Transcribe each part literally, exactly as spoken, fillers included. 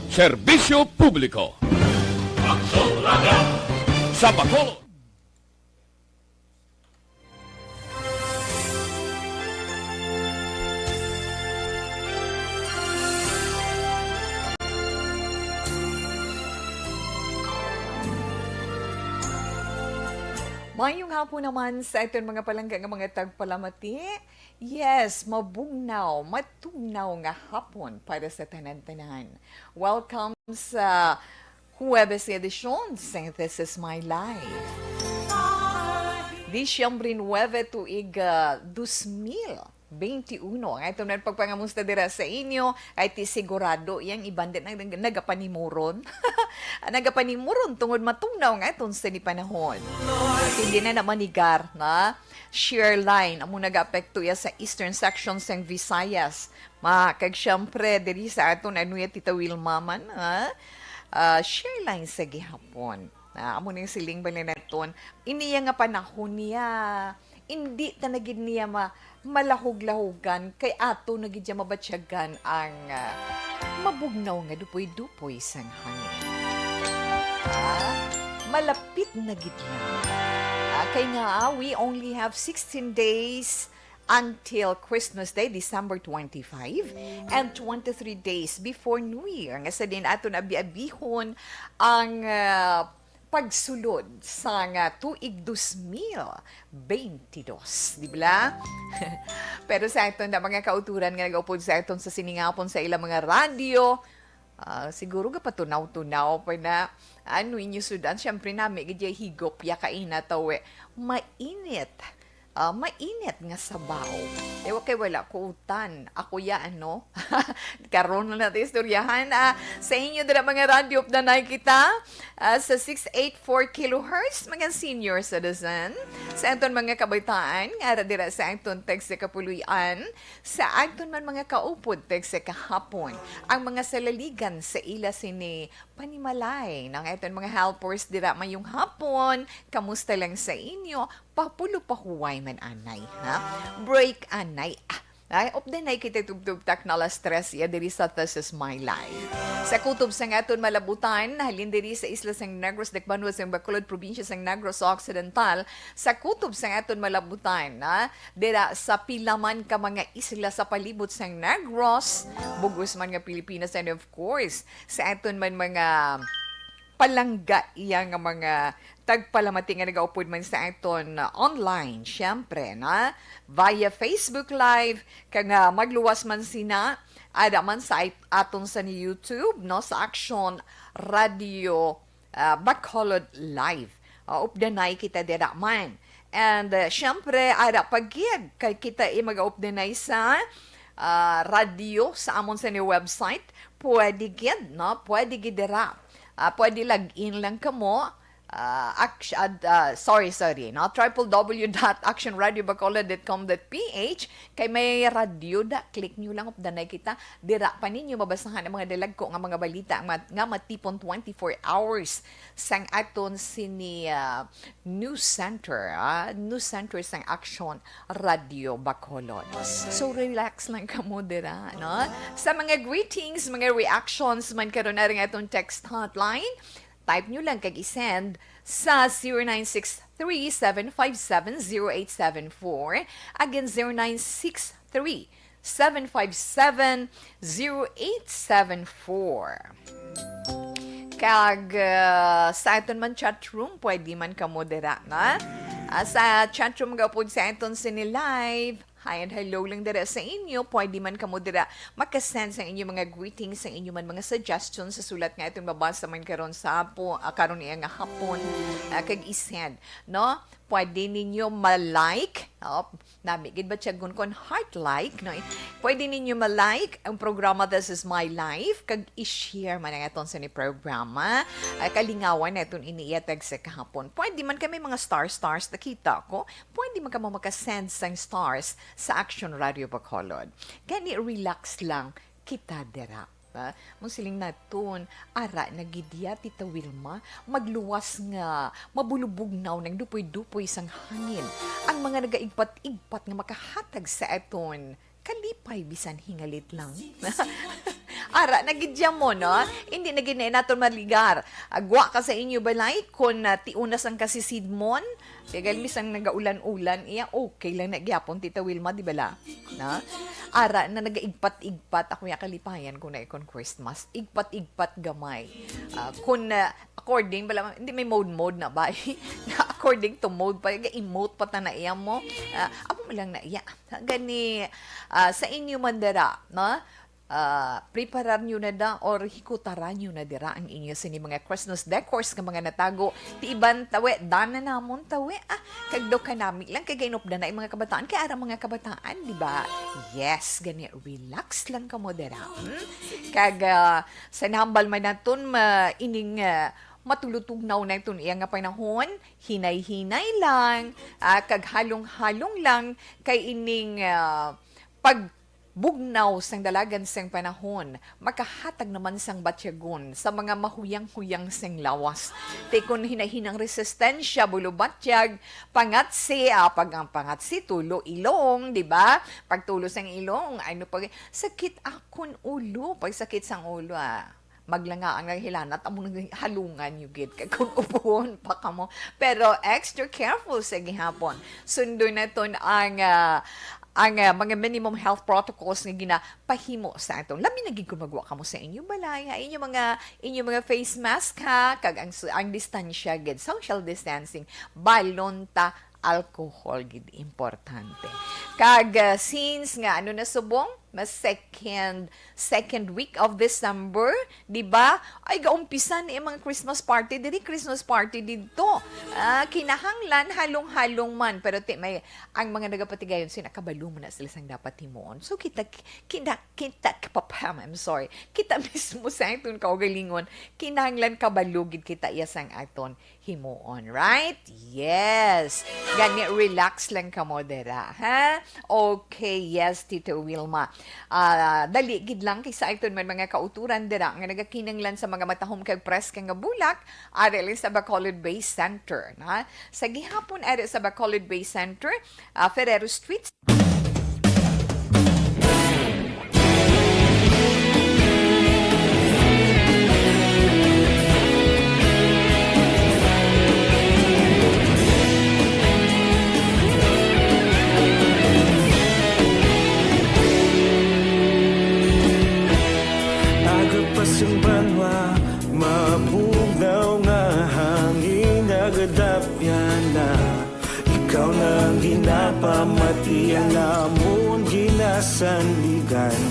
Serbisyo publiko. Sa Bacolod. Mayong hapon naman sa aton mga palangga nga mga tagpalamati. Yes, mabugnaw, matugnaw nga hapon para sa tanan-tanan. Welcome sa Huwebes nga edisyon sa This Is My Life. Disyembre nuebe, tuig, ah, dos mil veintiuno. Ang aton man pagpangamusta dira sa inyo, ay ti sigurado yang iban din ang nag-, nagapanimuron. Nagapanimuron tungod matugnaw nga aton sa ni panahon. At hindi na namanigar na shear line. Amo nag-apekto ya sa eastern section sang Visayas. Ma, kag siyempre, diri sa aton, ano ya, Tita Wilma man, ha? Ah, shear line sa gihapon. Ah, amo ning siling bali naton. Iniya nga panahon niya, hindi ta na gid niya ma-, malahog-lahogan, kay ato na gid siya mabatyagan ang, ah, mabugnaw nga dupoy-dupoy sang hangin. Ah, malapit na gid na. Ah, kay nga, ah, we only have sixteen days until Christmas Day, December twenty-five, and twenty-three days before New Year, nga sa din aton abi-abihon ang, ah, pagsulod sa nga tuig dos mil beintidos, di ba? Pero sa aton na mga kauturan nga nagaupod sa aton sa siningapon sa ilang mga radyo, ah, siguro gapatunaw-tunaw pa na, ano inyo sudan? Siyempre, nami gid ya higop ya kaina tawe. Mainit. Ah, mainit nga sabaw. Ewa kay wala ko utan. Ako ya, ano? Karon na natin istoryahan. Ah, sa inyo dira mga radyo, updanay kita, ah, sa six eight four kilohertz, mga senior citizen. Sa aton mga kabataan, nga ara dira sa aton text sa kapuloy-an, sa aton man mga kaupod, text sa kahapon. Ang mga salaligan sa ila sini panimalay. Nang aton mga helpers dira, mayong hapon. Kamusta lang sa inyo? Papulo pahuway man anay, ha? Break anay. Ah, ay, updanay kita tubtob takna alas tres ya diri sa This Is My Life. Sa kutob sang aton malabutan, halin diri sa isla sang Negros, dakbanuan sang Bacolod, probinsya sang Negros Occidental, sa kutob sang aton malabutan, ha? Dira sa pila man ka mga isla sa palibot sang Negros, bug-os man nga Pilipinas, and of course, sa aton man mga palangga iya nga mga tagpalamati nga nagaupod man sa aton, uh, online, siyempre, na via Facebook Live, kag nga magluwas man sina, ada man sa it-, aton sa ni YouTube, no, sa Action Radio, uh, Bacolod Live. Uh, updanay kita dira man. And, uh, siyempre, ara pa gid kay kita ay mag-updanay sa, uh, radyo sa amon sa ni website. Pwede gid, no? Pwede gid dira. Ah, pwede log in lang kamo. Ah, act-, ah, ah, sorry, sorry, no? Triple W dot action radio bacolod dot com dot P H. Kay may radyo da, click nyo lang, updanay kita. Dira pa ninyo mabasahan ang mga dalagko nga mga balita nga, nga matipon twenty-four hours sang aton sini, ah, news center, ah, news center sang Action Radio Bacolod. So, relax lang kamo dira, no? Sa mga greetings, mga reactions man karon na rin atong text hotline, type nyo lang kag i-send sa zero nine six three, seven five seven, zero eight seven four. Again, zero nine six three, seven five seven, zero eight seven four. Kag, ah, sa aton man chat room, pwede man kamo dira, na? Ah, sa chat room, gapod sa aton sini live. Hi and hello lang dira sa inyo. Pwede man kamo dira makasend sa inyo mga greetings, sa inyo man mga suggestions sa sulat nga atong mabasa man karon sa hapo-, ah, karon niya nga hapon, ah, kag i-send, no? Pwede ninyo ma-like, oh, nami gid ba tiyagon kon heart like, no? Pwede ninyo ma-like ang programa This Is My Life, kag i-share man ang aton sa ni programa. Ah, kalingawan naton ini ihatag sa kahapon. Pwede man kami mga star stars, nakita ko. Pwede man kamo makasend sang stars sa Action Radio Bacolod. Gani, relax lang kita dira. Ah, mong siling naton, ara na gid ya, Tita Wilma, magluwas nga mabulubugnaw nang dupoy-dupoy sang hangin ang mga nagaigpat-igpat nga makahatag sa aton kalipay bisan hingalit lang. Ara na gid siya mo, no? Hindi na gid na naton maligar. Agwa ka sa inyo balay, kung, ah, tiunas ang kasisidmon, kay gali sang nagaulan-ulan, iya, okay lang na gyapon, Tita Wilma, di ba la? Na? Ara na nagaigpat-igpat, ako ya kalipayan ko na ikon Christmas. Igpat-igpat gamay. Ah, kung, ah, according, bala, hindi may mode-mode na ba? Na according to mode pa, ga-emote pa ta na iya mo. Ah, amo lang na iya. Gani, ah, sa inyo man dira, no? Ah, preparar nyo na da or hikutaran nyo na dira ang inyo sini mga Christmas decors nga mga natago. Ti iban tawe, dana namon tawe. Ah, kag daw kanami lang kay gainupdan na ang mga kabataan. Kay ara mga kabataan, di ba? Yes, gani, relax lang kamo dira. Hmm? Kag, ah, sa nahambal man naton, ma, ining, ah, matulutugnaw na iton iya nga panahon, hinay-hinay lang, ah, kag halong-halong lang kay ining, ah, pag bugnaw sang dalagan sang panahon, makahatag naman sang batyagon sa mga mahuyang-huyang sing lawas. Ti kon hinahinang resistensya, bulo-batyag, pangatsi, ah, pag ang pangatsi, tulo ilong, di ba? Pag tulo sang ilong, ano pag, sakit akon ulo, pag sakit sang ulo, ah. Maglangaang nga hilanat, amo nang halungan nyo gid. Kay kung upuhon pa kamo. Pero extra careful sa gihapon. Sundon naton ang, ah, ang, ah, mga minimum health protocols nga ginapahimo sa aton. Labi na gid kung magwa kamo sa inyo balay, ha? Inyo mga, inyo mga face mask, ha? Kag ang su-, ang distansya gid, social distancing. Balon ta alcohol gid importante. Kag, ah, since nga ano na subong, mas second, second week of December, di ba? Ay, gaumpisa na yung mga Christmas party. Dili Christmas party dito. Ah, kinahanglan halong-halong man. Pero ti, may, ang mga nagapatigayon, sila kabalo mo na sila sang dapat himuon. So, kita, kita, kita, kapapam, I'm sorry. Kita mismo sa aton kaugalingon, kinahanglan kabalo gid kita iya sang aton himuon, right? Yes. Gani, relax lang kamo dira, ha? Okay, yes, Tito Wilma. Ah, dali gid lang kay sa aton man mga kauturan dira nga nagakinahanglan sa mga matahom kag preska nga bulak, ari lang sa Bacolod Bay Center, na? Sa gihapon ari sa Bacolod Bay Center, ah, Ferrero Street, Aga pa sang banwa, mabugnaw nga hangin nagadapyan na. Ikaw na ang ginapamati, ang amon ginasandigan.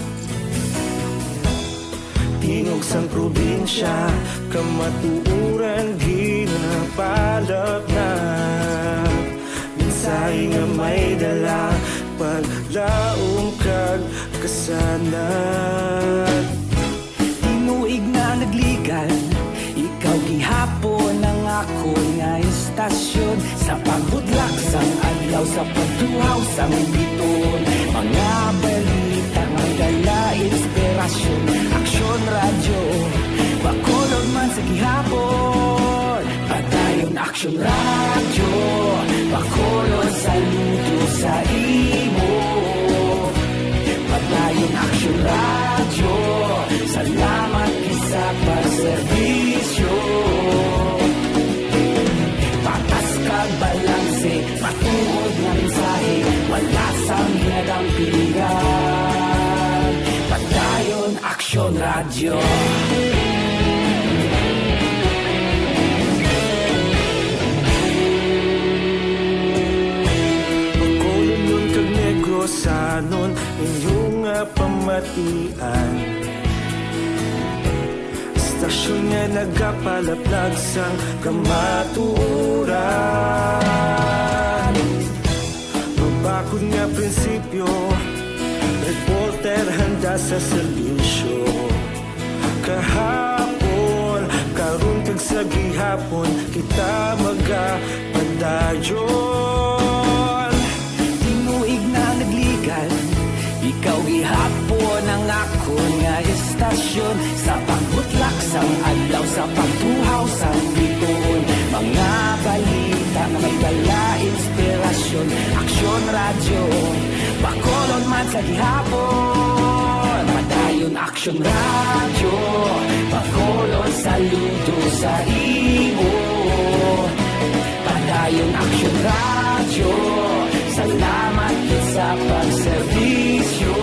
Tingog sang probinsya, kamatuoran ginapalapnap. Mensahe nga may dala, paglaom kag kasanag. Tinuig na nagligan, ikaw gihapon ang akon nga istasyon. Sa pagbudlak sang adlaw, sa pagtuhaw sang biton, mga balita nga dala inspirasyon. Aksyon Radyo, Bacolod man sa gihapon. Padayon Aksyon Radyo, Bacolod, saludo sa imo. Padayon Aksyon Radyo, salamat gid sa pagserbisyo. Patas kag balanse, matuod nga mensahe, wala sang ginadampigan. Padayon Aksyon Radyo. Bacolodnon kag Negrosanon, inyo nga pamatian. Istasyon nga nagapalaplag sang kamatuoran. Mabakod nga prinsipyo, reporter handa sa serbisyo. Kahapon, karon kag sa gihapon, kita magapadayon. Tinuig na nagligan, ikaw gihapon ang akon nga istasyon. Sa pagbutlak sang adlaw, sa pagtuhaw sang bituon, mga balita nga may dala inspirasyon. Aksyon Radyo, Bacolod man sa gihapon. Padayon Aksyon Radyo, Bacolod, saludo sa imo. Padayon Aksyon Radyo, salamat gid sa pagserbisyo.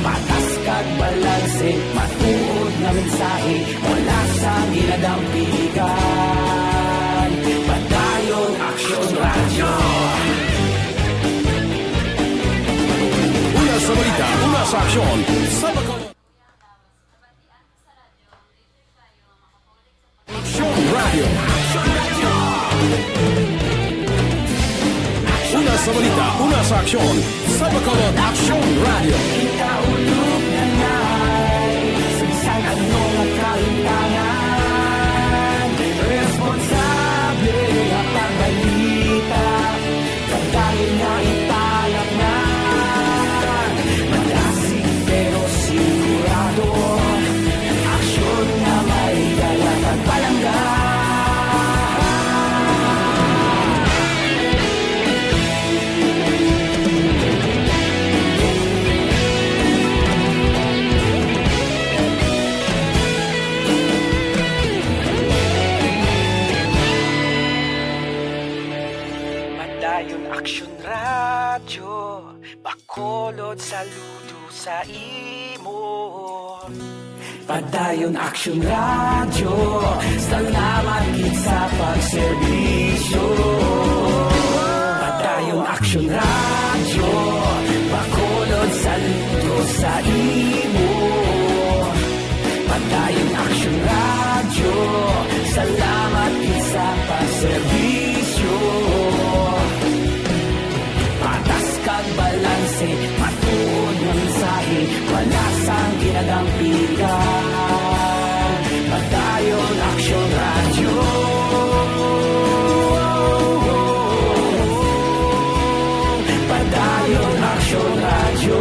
Patas kag balanse, matuod nga mensahe, wala sang ginadampigan. Padayon Aksyon Radyo. Una sa balita, una sa aksyon. Sa Bacolod. Aksyon Radyo. Una sa balita, una sa aksyon. Sa Bacolod, Aksyon Radyo. Ikaulo na na'y sa bisan ano nga kahintangan. Responsable nga pagbalita, pagdali nga italaknay. Madasig pero sigurado, aksyon nga may dala kag palangga. Padayon Aksyon Radyo, Bacolod, saludo sa imo. Padayon Aksyon Radyo, salamat gid sa pagserbisyo. Padayon Aksyon Radyo, Bacolod, saludo sa imo. Padayon Aksyon Radyo, salamat gid sa pagserbisyo. Patas kag balanse, matuod nga mensahe, wala sang ginadampigan. Padayon Aksyon Radyo. Padayon Aksyon Radyo.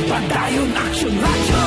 Padayon Aksyon Radyo.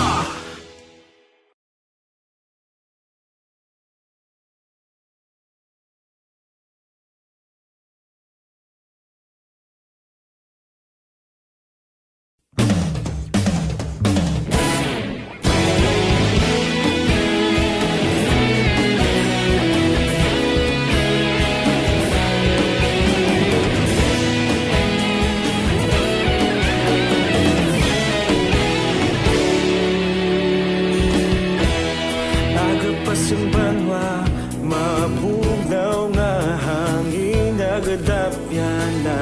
Aga pa sing banwa, mabugnaw nga hangin nagadapyan na.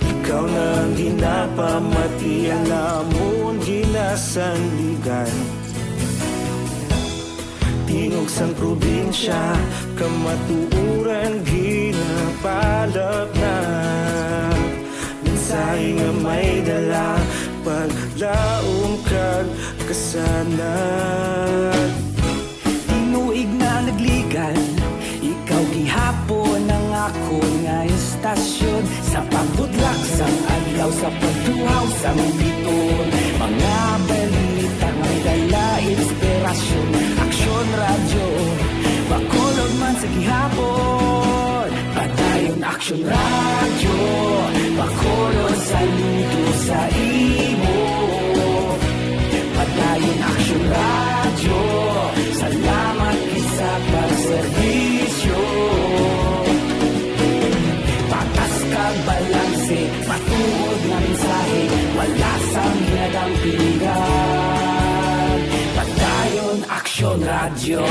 Ikaw na ang ginapamati, ang amon ginasandigan. Tingog sang probinsya, kamatuoran ginapalapnap. Mensahe nga may dala, paglaom kag kasanag. Tinuig na nagligan, ikaw gihapon ang akon nga istasyon. Sa pagbudlak sang adlaw, sa pagtuhaw sang biton, mga balita nga may dala inspirasyon. Aksyon Radyo, Bacolod man sa gihapon. Padayon Aksyon Radyo, Bacolod, saludo sa imo. Padayon Aksyon Radyo, salamat gid sa pagserbisyo. Patas kag balanse, matuod nga mensahe, wala sang ginadampigan. Padayon Aksyon Radyo.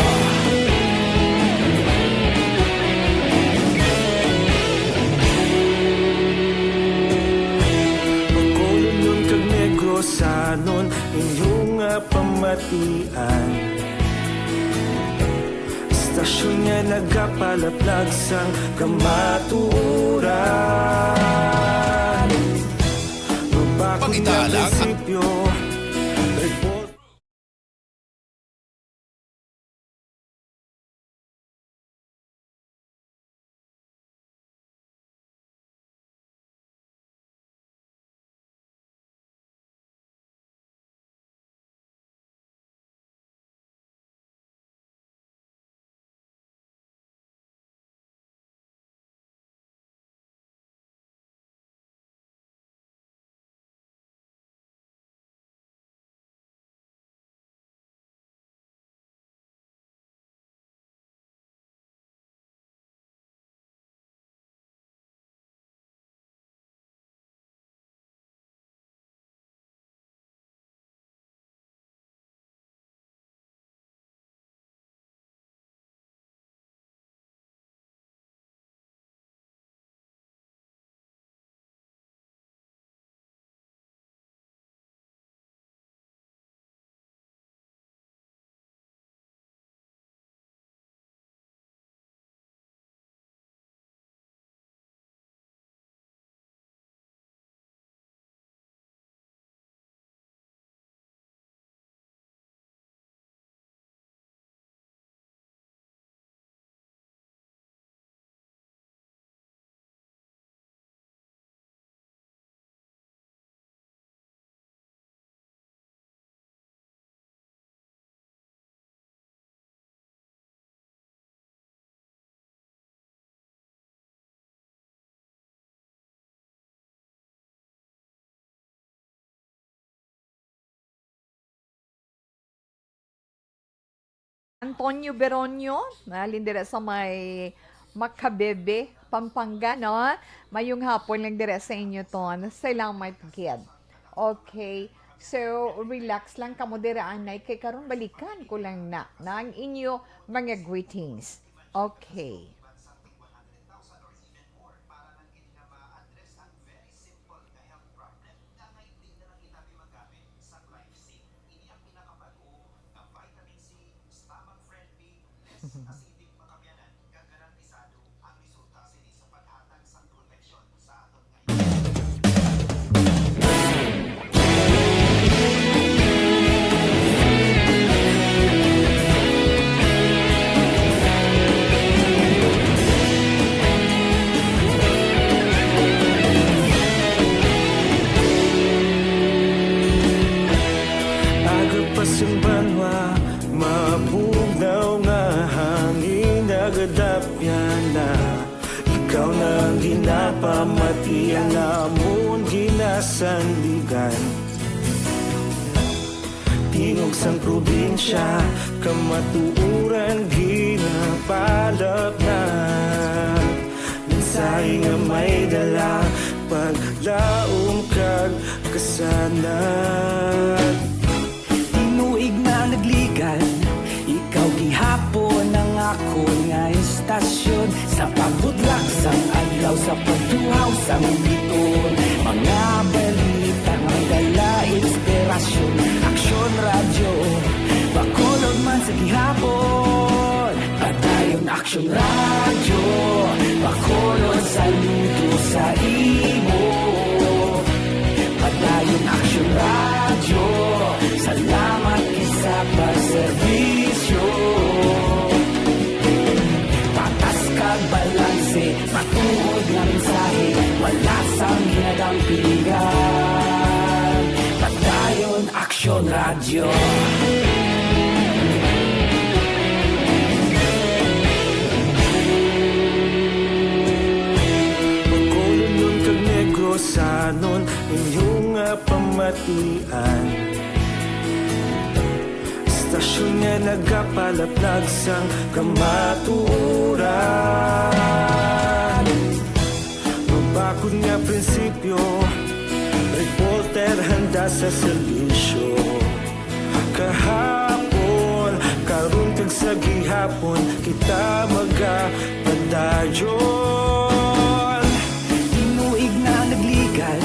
Bacolodnon kag Negrosanon, inyo nga pamatian. Istasyon nga nagapalaplag sang kamatuoran. Mabakod nga Pangitalang prinsipyo, report. Antonio Beronio, na halin dira sa may Macabebe, Pampanga, no? Mayong hapon lang dira sa inyo, Ton. Salamat gid. Okay. So, relax lang kamo dira, anay, kay karon balikan ko lang na, na ang inyo mga greetings. Okay. Aga pa sing banwa, mabugnaw nga hangin nagadapyan na. Ikaw na ang ginapamati, ang amon ginasandigan. Tingog sang probinsya, kamatuoran ginapalapnag. Mensahe nga may dala, paglaom kag kasanag. Tinuig na nagligad, ikaw gihapon ang akon nga istasyon. Sa pagbutlak sang adlaw, sa pagtuhaw sang biton, mga balita nga may dala inspirasyon. Aksyon Radyo, Bacolod man sa gihapon. Padayon Aksyon Radyo, Bacolod, saludo sa imo. Padayon Aksyon Radyo, salamat gid sa pagserbisyo. Patas kag balanse, matuod nga mensahe, wala sang ginadampigan. Padayon Aksyon Radyo. Bacolodnon kag Negrosanon, inyo nga pamatian. Istasyon nga nagapalaplag sang kamatuoran. Mabakod nga prinsipyo, reporter handa sa serbisyo. Kahapon, karon kag sa gihapon, kita magapadayon. Tinuig na nagligad,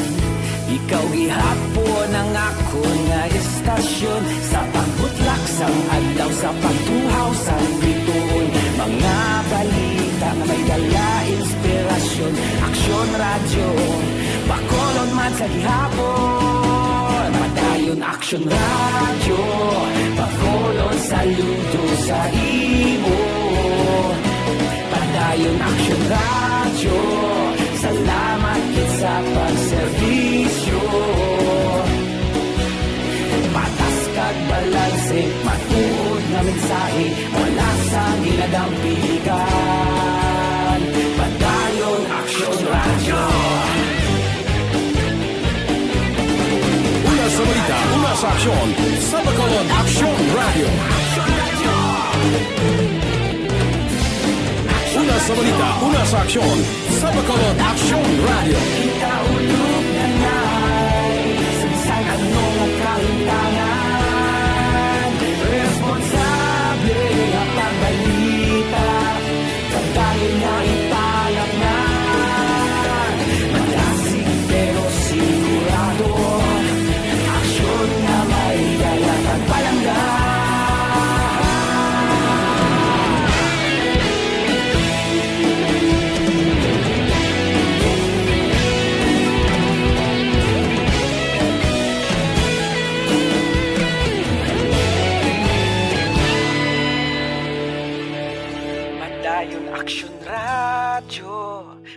ikaw gihapon ang akon nga istasyon. Sa pagbutlak sang adlaw, sa pagtuhaw sang bituon, mga balita nga may dala inspirasyon. Aksyon Radyo, Bacolod man sa gihapon. Padayon Aksyon Radyo, Bacolod, saludo sa imo. Padayon Aksyon Radyo, salamat gid sa pagserbisyo. Patas kag balanse, matuod nga mensahe, wala sang ginadampigan. Padayon Aksyon Radyo. Una sa balita, una sa aksyon, sa Bacolod Aksyon Radyo. Una sa balita, una sa aksyon, sa Bacolod Aksyon Radyo. Kita ulog na nay, sa bisan ano nga kahimtangan, responsable nga pagbalita, padayon na ipalapngan. Malasig pero sigurado, aksyon nga may dala kag palangga. Padayon Aksyon Radyo,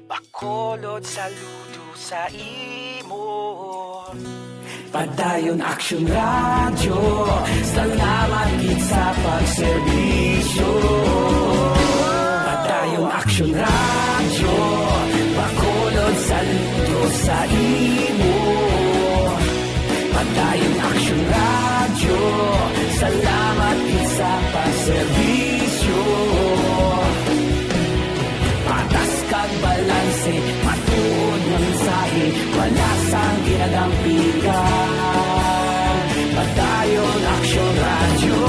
Bacolod, saludo sa imo. Padayon Aksyon Radyo, salamat gid sa pagserbisyo. Padayon Aksyon Radyo, Bacolod, saludo sa imo. Padayon Aksyon Radyo, salamat gid sa pagserbisyo. Palasang ginadampigan, Padayon Aksyon Radyo.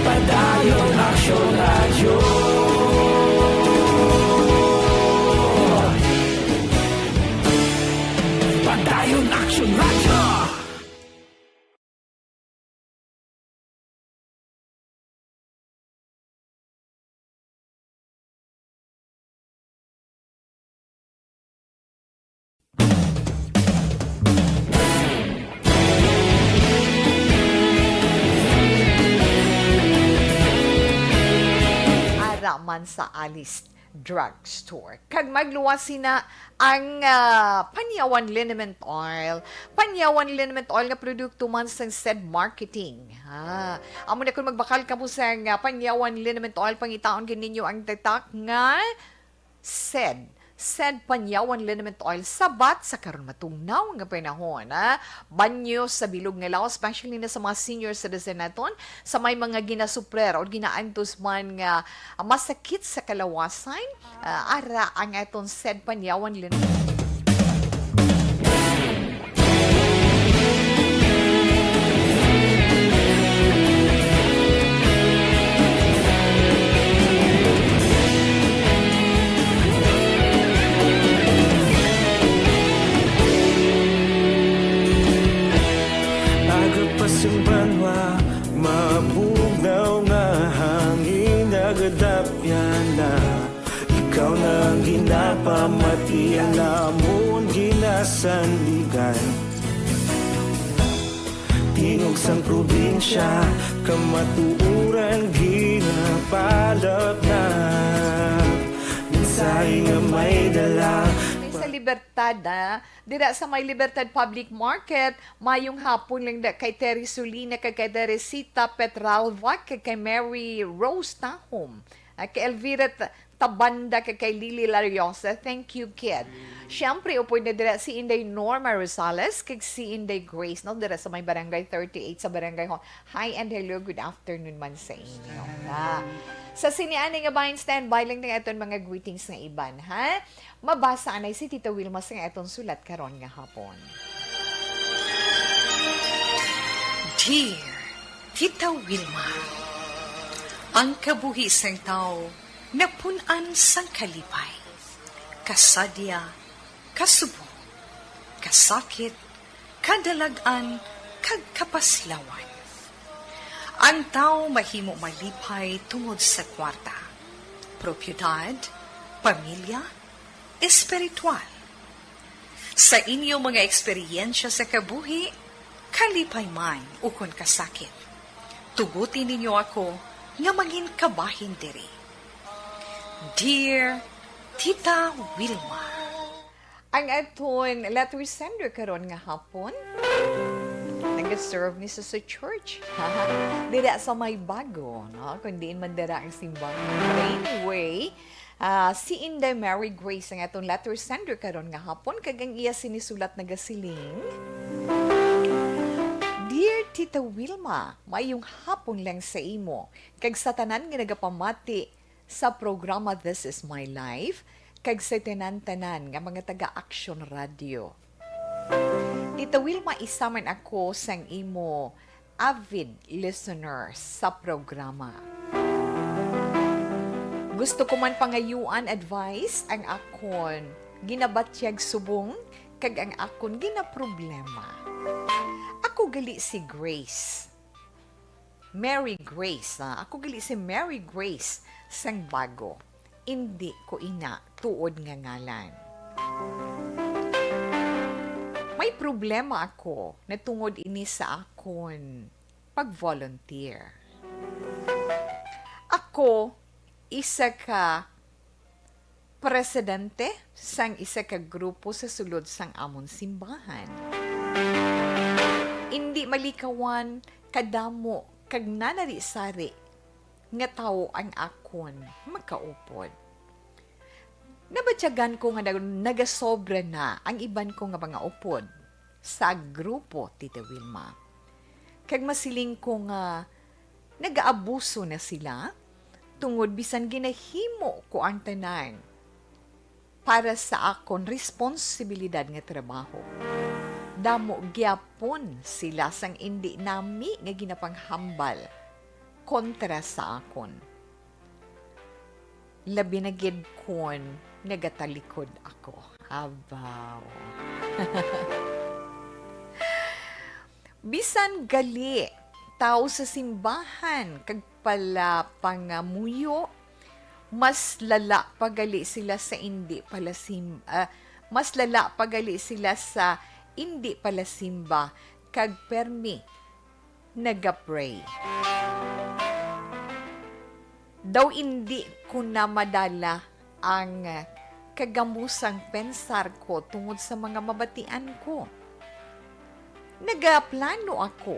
Padayon Aksyon Radyo. Padayon Aksyon Radyo. Ara man sa Alice Drugstore. Kag magluwas sina ang, ah, Panyawan Liniment Oil. Panyawan Liniment Oil nga produkto man sang Sed Marketing. Ha? Amo na, kung magbakal kamo sang, ah, Panyawan Liniment Oil, pangitaon gid ninyo ang tatak nga Sed. Sed Panyawan Liniment Oil, sabat sa karon matugnaw nga panahon, ha? Banyo sa bilog nga lawas, especially na sa mga senior citizen naton, sa may mga ginasuprer o ginaantos man nga, ah, masakit sa kalawasan, ah, ara ang aton Sed Panyawan Liniment. Aga pa sang banwa, mabugnaw nga hangin nagadapyan na. Ikaw na ang ginapamati, ang amon ginasandigan. Tingog sang probinsya, kamatuoran ginapalapnap. Mensahe nga may dala. Sa Libertad, ah, dira sa may Libertad Public Market, mayong hapon lang da kay Terry Solina, kag kay Teresita Petralva, kag kay Mary Rose Tahom, ah, kay Elvira Ta-, Tabanda, kag kay Lily Lariosa. Thank you, kid. Siyempre, upod na dira si Inday Norma Rosales, kag si Inday Grace, no? Dira sa may Barangay thirty-eight sa Barangay Hall. Hi and hello, good afternoon man sa inyo. Ah, sa sini ani nga bahin, standby lang ang aton mga greetings nga iban, ha? Mabasa anay si Tita Wilma sa aton sulat karon nga hapon. Dear Tita Wilma, ang kabuhi sang tawo napun-an sang kalipay, kasadya, kasubong, kasakit, kadalag-an, kag kapaslawan. Ang tawo mahimo malipay tungod sa kwarta, propiedad, pamilya, espiritual. Sa inyo mga eksperyensya sa kabuhi, kalipay man ukon kasakit, tuguti ninyo ako nga mangin kabahin diri. Dear Tita Wilma. Ang aton letter sender karon nga hapon, nag-serve ni sa, sa church. Dira sa may Bago, no? Kung diin man dira ang simbahan. But anyway, ah, si Inday Mary Grace ang aton letter sender karon nga hapon, kag ang iya sinisulat nagasiling, Dear Tita Wilma, mayong hapon lang sa imo, kag sa tanan nga nagapamati sa programa This Is My Life, kag sa tanan-tanan nga mga taga-Aksyon Radio. Tita Wilma, isa man ako sang imo avid listener sa programa. Gusto ko man pangayuan advice, ang akon ginabatyag subong kag ang akon ginaproblema. Ako gali si Grace. Mary Grace, ha? Ako gali si Mary Grace sang Bago. Indi ko ina tuod nga ngalan. May problema ako natungod ini sa akon pag-volunteer. Ako isa ka presidente sang isa ka grupo sa sulod sang amon simbahan. Indi malikawan kadamo kag nanari-sari nga tawo ang akon makaupod. Nabatyagan ko nga nag-, nagasobra na ang iban ko nga mga upod sa grupo, Tita Wilma. Kag masiling ko nga nagaabuso na sila tungod bisan ginahimo ko ang tanan para sa akon responsibilidad nga trabaho. Damo gyapon sila sang indi nami nga ginapanghambal kontra sa akon. Labi na gid kon nagatalikod ako. Abaw. Bisan gali, tawo sa simbahan kag pala pangamuyo, mas lala pa gali sila sa indi pala sim-, ah, mas lala pa gali sila sa indi pala simba kag permi nagapray. Daw indi ko na madala ang, ah, kagamusang pensar ko tungod sa mga mabatian ko. Nagaplano ako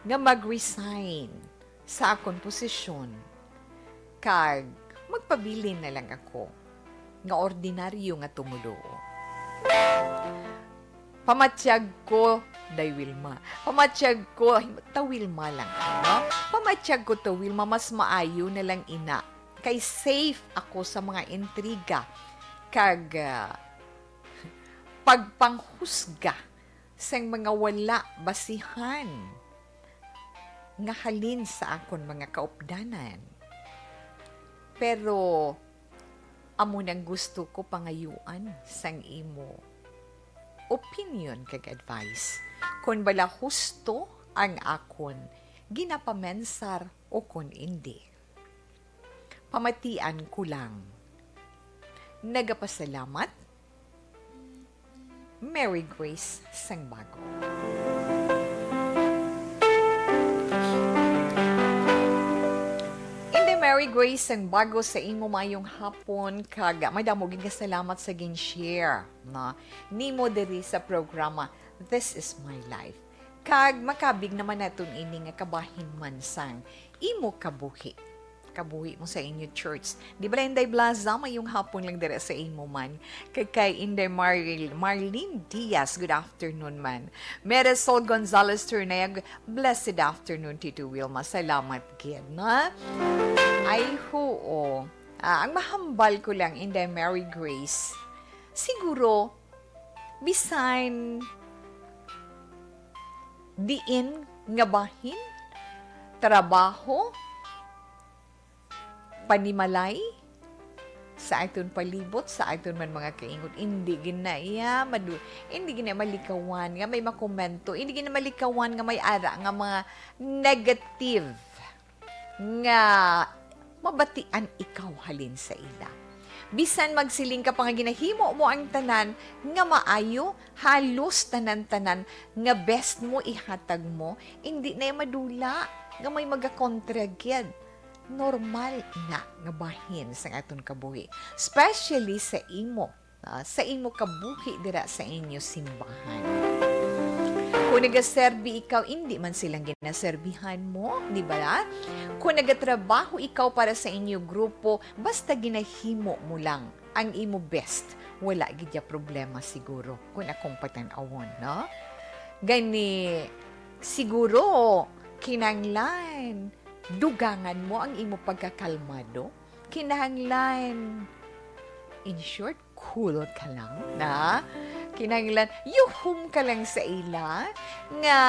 nga mag-resign sa akon posisyon kag magpabilin na lang ako nga ordinaryo nga tumoluo. Pamatyag ko, Day Wilma. Pamatyag ko, ta Wilma lang, no? Pamatyag ko, ta Wilma, mas maayo na lang ina. Kay safe ako sa mga intriga kag, ah, pagpanghusga sang mga wala basihan nga halin sa akon mga kaupdanan. Pero amo nang gusto ko pangayuan sang imo opinion kag advice, kon bala husto ang akon ginapamensar o kon indi. Pamatian ko lang. Nagapasalamat. Mary Grace Sangbago. Inday Mary Grace Sangbago, sa imo mayong hapon, kag madamo gid nga salamat sa gin-share, no, nimo diri sa programa This Is My Life. Kag makabig naman naton ini nga kabahin man sang imo kabuhi. Kabuhi mo sa inyo church. Di ba, Inday Blaza, mayong hapon lang dira sa imo man. Kag kay Inday Maril-, Marlene Diaz, good afternoon man. Meresol Gonzalez Turneg, blessed afternoon, Tito Wilma. Salamat gid, na? Ay, huo. Ah, ang mahambal ko lang, Inday Mary Grace, siguro, bisan diin nga bahin, trabaho, panimalay, sa aton palibot, sa aton man mga kaingon, indi gid na iya madu-, indi gid na malikawan nga may makomento, indi gid na malikawan nga may ara nga mga negative nga mabatian ikaw halin sa ila. Bisan magsiling ka pa nga ginahimo mo ang tanan nga maayo, halos tanan-tanan nga best mo ihatag mo, indi na madula nga may magakontra gid. Normal na nga bahin sang aton kabuhi, especially sa imo, ah, sa imo kabuhi dira sa inyo simbahan. Kung nagaserbi ikaw, indi man silang ginaserbihan mo, di ba? Kung nagatrabaho ikaw para sa inyo grupo, basta ginahimo mo lang ang imo best, wala gid ya problema siguro kung akong patan-awon, no? Gani, siguro, kinahanglan dugangan mo ang imo pagkakalmado. Kinahanglan, in short, cool ka lang, na? Kinahanglan, yuhom ka lang sa ila, nga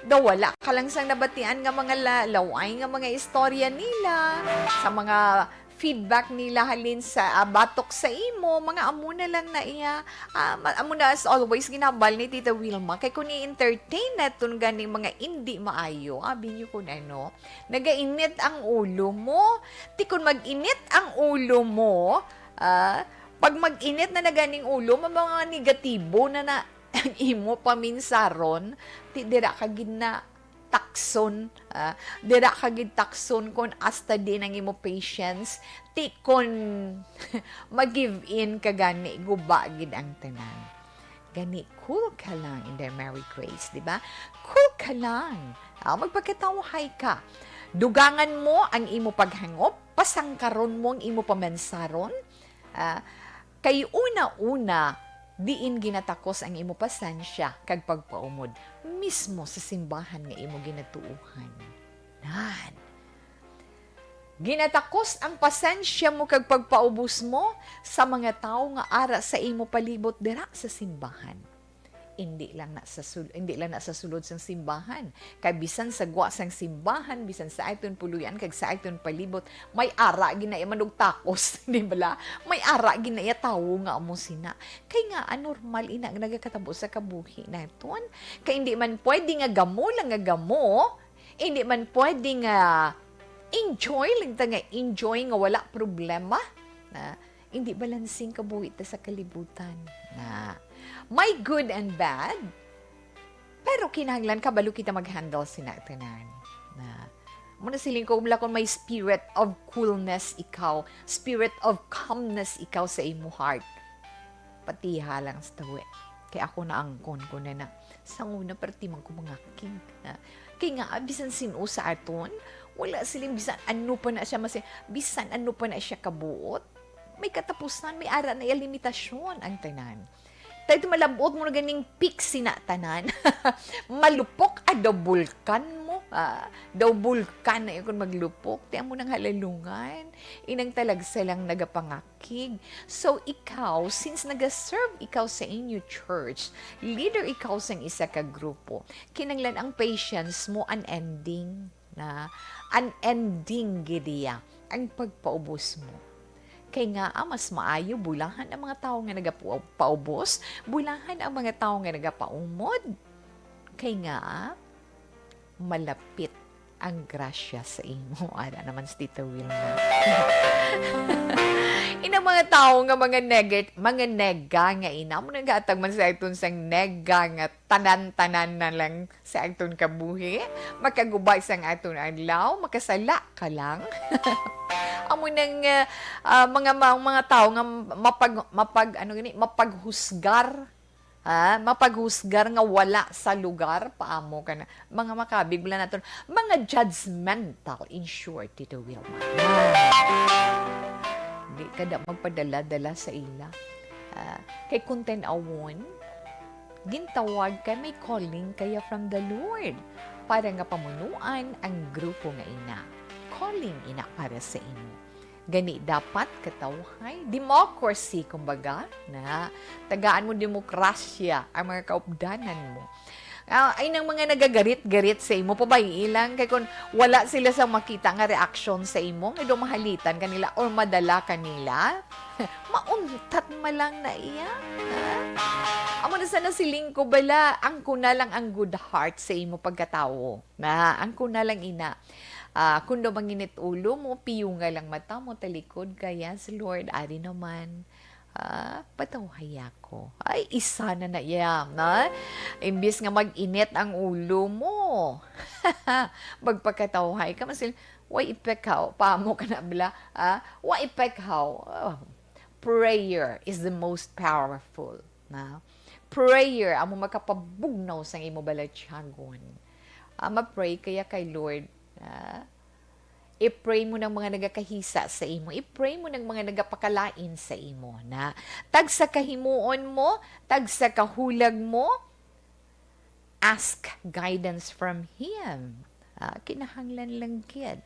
daw wala ka lang sang nabatian nga mga la-, laway nga mga istorya nila, sa mga feedback nila halin sa, ah, batok sa imo, mga amo na lang na iya. Ah, ma-, amo na as always, ginabal ni Tita Wilma, kay kung i-entertain naton ganing mga indi maayo, abi niyo kung ano, nagainit ang ulo mo. Ti kung mag-init ang ulo mo, ah, pag mag-init na na ganing ulo mo, mga negatibo na na ang imo paminsaron, ti dira ka gid na takson, ah, dira ka gid takson kung hasta diin ang imo patience, ti kung mag-give in ka gani, guba gid ang tanan. Gani, cool ka lang, Inday Mary Grace, di ba? Cool ka lang. Ah, magpakatawhay ka. Dugangan mo ang imo paghangop, pasangkaron mo ang imo pamansaron. Ah, kay una-una, diin ginatakos ang imo pasensya kag pagpaumod mismo sa simbahan nga imo ginatuohan. Nan. Ginatakos ang pasensya mo kag pagpaubos mo sa mga tawo nga ara sa imo palibot dira sa simbahan. Indi lang na sa sul-, indi lang na sa sulod sang simbahan, kay bisan sa gwa sang simbahan, bisan sa aton puloy-an kag sa aton palibot, may ara gid na iya manugtakos, di bala? May ara gid na iya tawo nga amo sina. Kay nga, ah, normal ina nga nagakatabo sa kabuhi naton. Kay indi man pwede nga gamo lang nga gamo, indi man pwede nga enjoy lang ta nga enjoy nga wala problema. Na, hindi balancing kabuhi ta sa kalibutan. Na, may good and bad, pero kinahanglan kabalo kita mag-handle sina tanan. Na, mo na siling ko, umla kung may spirit of coolness ikaw, spirit of calmness ikaw sa imo heart. Patiha lang sa tawi. Kay ako naangkon ko na na. Sa una, perti man ko mangakig. Ah, kay nga, ah, bisan sin-o sa aton, wala siling bisan ano pa na siya masi-, bisan ano pa na siya kabuot. May katapusan, may ara na iya limitasyon ang tanan. Tayo malabot mo na ganing peak sina tanan. Malupok, ah, daw bulkan mo. Ah, daw bulkan na yun kung maglupok. Ti amo nang halalungan. Inang talagsa lang nagapangakig. So, ikaw, since nag-serve ikaw sa inyo church, leader ikaw sang isa ka grupo, kinanglan ang patience mo unending na, unending gid iya ang pagpaubos mo. Kay nga, ah, mas maayo bulahan ang mga tawo nga nagapaubos, bulahan ang mga tawo nga nagapaumod. Kay nga, ah, malapit ang grasya sa imo. Ara naman si Tita Wilma. Inang mga tawo nga mga negat-, mga nega nga ina, mo nang gaatag man sa aton sang nega nga tanan-tanan na lang sa aton kabuhi, makaguba sang aton adlaw, makasala ka lang. Amo nang, ah, ah, mga, ma-, mga tawo nga mapag-, mapag-, ano gani, mapaghusgar. Ha? Mapaghusgar nga wala sa lugar, paamo ka na. Mga makabig, wala naton. Mga judgmental, in short, Tito Wilma. Ah. Di ka da magpadala-dala sa ila. Ah, kay kung tan-awon, gintawag ka, may calling kaya from the Lord para nga pamunuan ang grupo nga ina. Calling ina para sa imo. Gani dapat katawhay, democracy, kumbaga, na tagaan mo demokrasya ang mga kaupdanan mo. Ah, ay nang mga nagagarit-garit sa imo, pabay-i lang, kay kung wala sila sa makita nga reaksyon sa imo, nga daw mahalitan kanila or madala kanila, mauntat man lang na iya. Ha? Amo na sana siling ko bala, ang kuna lang ang good heart sa imo pagkatawo. Na, ang kuna lang ina. Ah, kung daw manginit ulo mo, piyunga lang mata mo, talikod ka, "Yes, Lord, ari naman." Ah, patawhay ako. Ay, isa na na iya, na? Imbis nga mag-init ang ulo mo, magpakatawhay ka, masil-, "Wa ipekhaw, paamo ka na bala, ah? Wa ipekhaw." Oh, prayer is the most powerful, na? Prayer amo makapabugnaw sang imo balatyagon. Ah, ma-pray kaya kay Lord, ah, i-pray mo ng mga nagakahisa sa imo. I-pray mo ng mga nagapakalain sa imo, na tagsa ka himuon mo, tagsa ka hulag mo, ask guidance from Him. Ah, kinahanglan lang gid.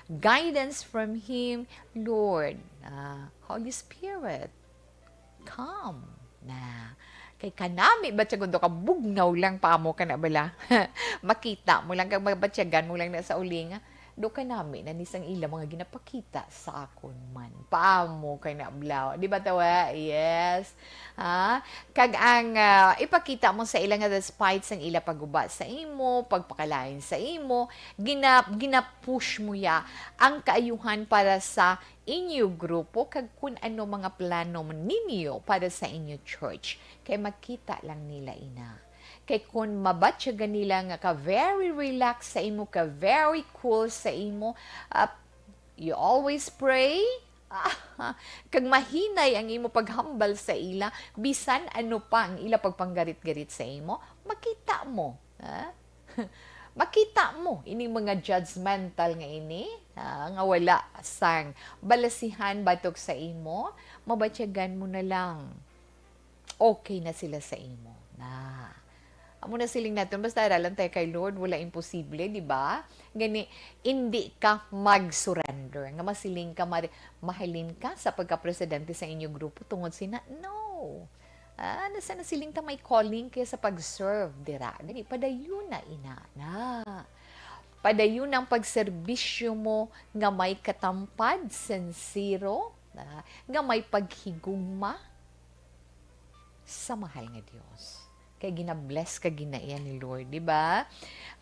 Guidance from Him, Lord, ah, Holy Spirit, come na. Kay kanami ba siya kung do ka bugnaw lang, paamo ka na bala? Makita mo lang, kag mabatyagan mo lang na sa uling, do kanami na ni sang ila mga ginapakita sa akon man. Paamo ka na bala? Di ba tawa? Yes. Ha? Kag ang, ah, ipakita mo sa ila nga despite sang ila paguba sa imo, pagpakalain sa imo, gina-, gina-push mo ya ang kaayuhan para sa inyo grupo kag kun ano mga plano ninyo para sa inyo church. Kay makita lang nila ina. Kay kun mabatyagan nila nga ka very relaxed sa imo, ka very cool sa imo, ah, you always pray, kag mahinay ang imo paghambal sa ila, bisan ano pa ang ila pagpanggarit-garit sa imo, makita mo, ha? Makita mo ining mga judgmental nga ini, ha, nga wala sang balasihan batok sa imo, mabatyagan mo na lang. Okay na sila sa imo. Na. Amo na siling naton, basta ara lang tayo kay Lord, wala imposible, di ba? Gani, hindi ka mag-surrender. Nga masiling ka, mari-, mahalin ka sa pagka-presidente sa inyo grupo tungod sina? No. Ah, nasa na siling ta may calling kaya sa pag-serve, dira. Gani, padayon na, ina na. Padayon ang pagserbisyo mo nga may katampad, sincero, ah, nga may paghigugma sa mahal nga Dios. Kay ginabless ka gina iya ni Lord, di ba?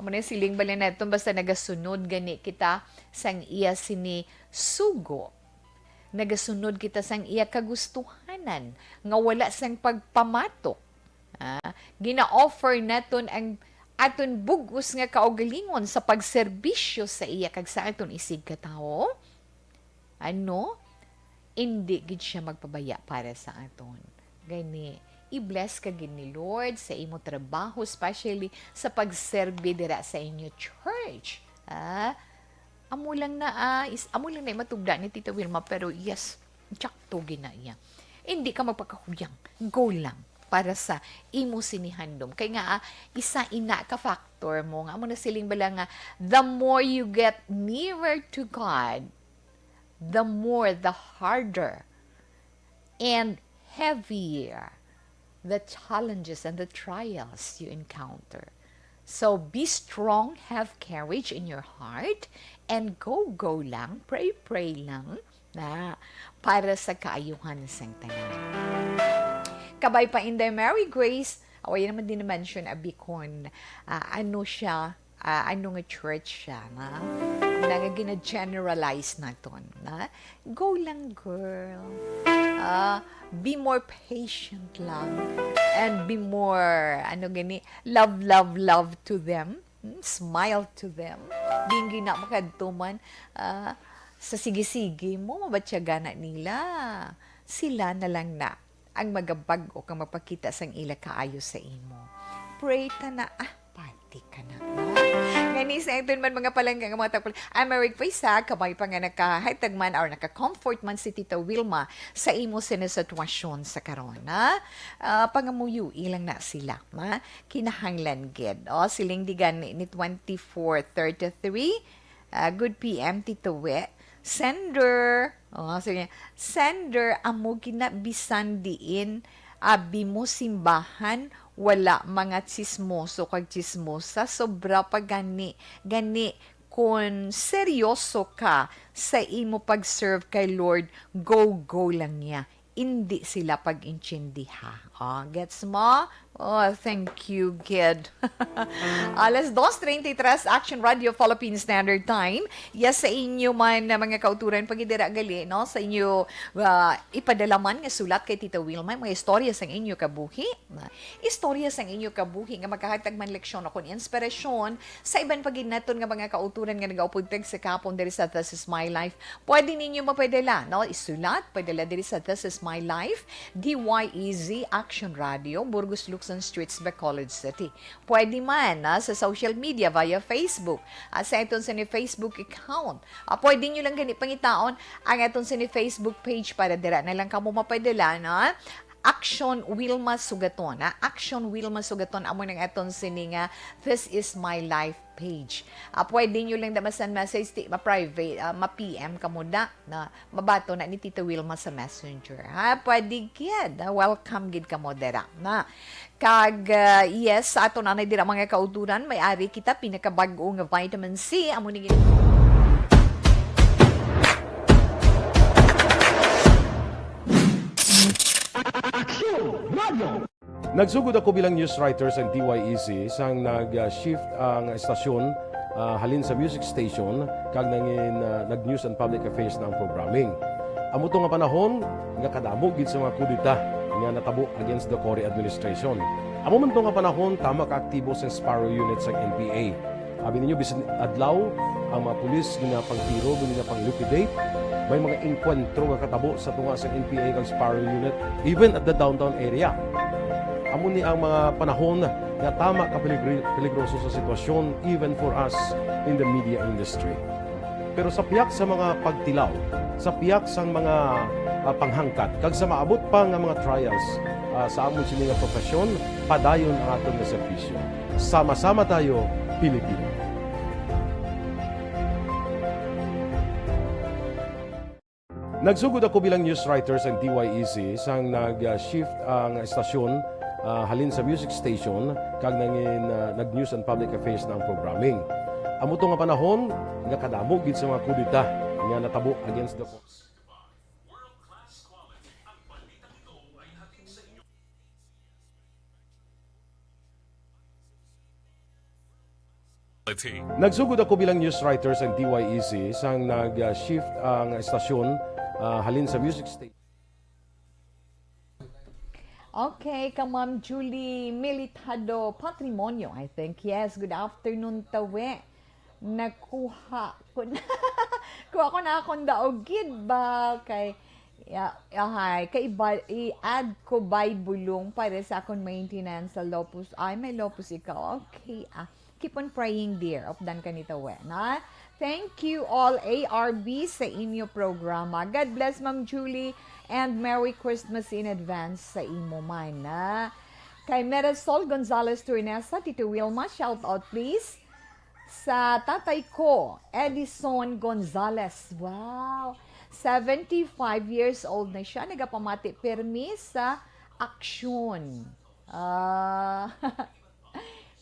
Amo na yung siling bala naton, basta nagasunod gani kita sang iya sini sugo. Nagasunod kita sang iya kagustuhanan nga wala sang pagpamatok. Ah, gina-offer naton ang aton bug-os nga kaugalingon sa pagserbisyo sa iya kag sa aton isigkatawo. Ano? Indi gid siya magpabaya para sa aton. Gani, i-bless ka gid ni Lord sa imo trabaho, especially sa pagserbi dira sa inyo church. Ah, amo lang na, ah, is, amo lang na matugda ni Tita Wilma, pero yes, tsakto gid na iya. Hindi ka magpakahuyang. Go lang para sa imo sinihandom. Kay nga, ah, isa ina ka factor mo nga amo na siling bala nga, the more you get nearer to God, the more, the harder and heavier the challenges and the trials you encounter. So, be strong, have courage in your heart, and go, go lang, pray, pray lang, na para sa kaayuhan sang tanan. Kabay pa, Inday Mary Grace, away naman din na-mention, abi, kon, ah, ano siya, ah, ano nga church siya, na, na nga gina-generalize naton, na, go lang, girl. Ah, be more patient lang. And be more, ano gani, love, love, love to them. Hmm, smile to them. Di gina makadtuman, ah, sa sige-sige mo, mabatyaga na nila. Sila na lang na ang magabag-o kag magpakita sang ila kaayo sa imo. Pray ta na, ah, party ka na. Ngani sa aton man mga palangga nga mga tagpal-, I'm Eric Faisa, kabay pa nga nakahatag man or naka-comfort man si Tita Wilma sa imo sini sitwasyon sa karon, ha? Ah, pangamuyo lang na sila, ha? Kinahanglan gid. O, siling di gani ni twenty-four thirty-three, ah, good P M, Tito We. Sender. O, sige. Sender, amo gina bisan diin, abi mo simbahan, wala mga tsismoso kag tsismosa, sobra pa gani. Gani, kon seryoso ka sa imo pag-serve kay Lord, go, go lang niya. Indi sila pag-intindiha. O, gets mo? Oh, thank you, kid. Alas dos treinta y tres, Action Radio Philippine Standard Time. Yes, sa inyo man na mga kauturan, pagidira gali, no? Sa inyo, ah, ipadala man nga sulat kay Tita Wilma, mga istorya sang inyo kabuhi. Na istorya sang inyo kabuhi nga makahatag man leksyon o kon inspirasyon sa iban pa gid naton nga mga kauturan nga nagaupod tagsa kahapon diri sa This Is My Life. Pwede ninyo mapadala, no? Isulat, padala diri sa This Is My Life, D Y E Z Action Radio, Burgos Luxon Streets, Bacolod City. Pwede man, ah, sa social media via Facebook, ah, sa aton sini Facebook account. Ah, pwede nyo lang gani pangitaon ang aton sini Facebook page para dira na lang kamo mapadala, no? Action Wilma Sugaton, ha? Action Wilma Sugaton, amo nang aton sini nga This Is My Life page. Ah, pwede nyo lang da ma-send message, ti, ma-private, ah, ma-P M kamo da, na mabato na ni Tita Wilma sa Messenger, ha? Pwede gid, ah, welcome gid kamo dira, na. Kag, ah, yes, sa aton anay dira mga kauturan, may ari kita pinakabag-o nga vitamin C, amo ni gin- Action Radio. Nagsugod ako bilang news writer sa D Y E Z sang nag-shift ang estasyon, ah, halin sa music station kag nangin, ah, nag-news and public affairs na ang programming. Amo to nga panahon nga kadamo gid sa mga kudeta nga natabo against the Cory administration. Amo man to nga panahon, tama ka aktibo sang Sparrow Unit sang N P A. Abi ninyo, bisan adlaw, ang mga pulis ginapangtiro, ginapang-liquidate. May mga engkwentro nga katabo sa tunga sang N P A kag Sparrow Unit, even at the downtown area. Amo ni ang mga panahon nga tama ka peligri-, peligroso sa sitwasyon, even for us in the media industry. Pero sa pihak sa mga pagtilaw, sa pihak sang mga, ah, panghangkat, kag sa maabot pa nga mga trials, Ah, sa amon sini nga profesyon, padayon ang aton nga serbisyo. Sama-sama tayo, Pilipino. Nagsugod ako bilang news writer sa D Y E C sang nag-shift ang estasyon, ah, halin sa music station kag nangin, ah, nag-news and public affairs na ang programming. Amo to nga panahon nga kadamo gid sa mga kudeta nga natabo against the Nagsugod ako bilang news writer sa D Y E C sang nag-shift ang estasyon, ah, halin sa music station. Okay, ka Ma'am Julie Militado Patrimonio, I think. Yes, good afternoon, Tawe. Nakuha ko na. Kuha ko na akong daog gid ba kay ya, ahay, kay iba, i-add ko by bulong para sa akong maintenance sa Lopus. Ay, may Lopus ikaw. Okay, ah. Keep on praying, dear. Updan ka ni Tawe, na? Thank you all, A R B, sa inyo programa. God bless, Ma'am Julie, and Merry Christmas in advance sa imo man, na? Kay Merasol Gonzalez Tornesa, Tito Wilma, shout out please. Sa tatay ko, Edison Gonzalez. Wow! Seventy-five years old na siya. Nagapamati permi sa aksyon. Ah,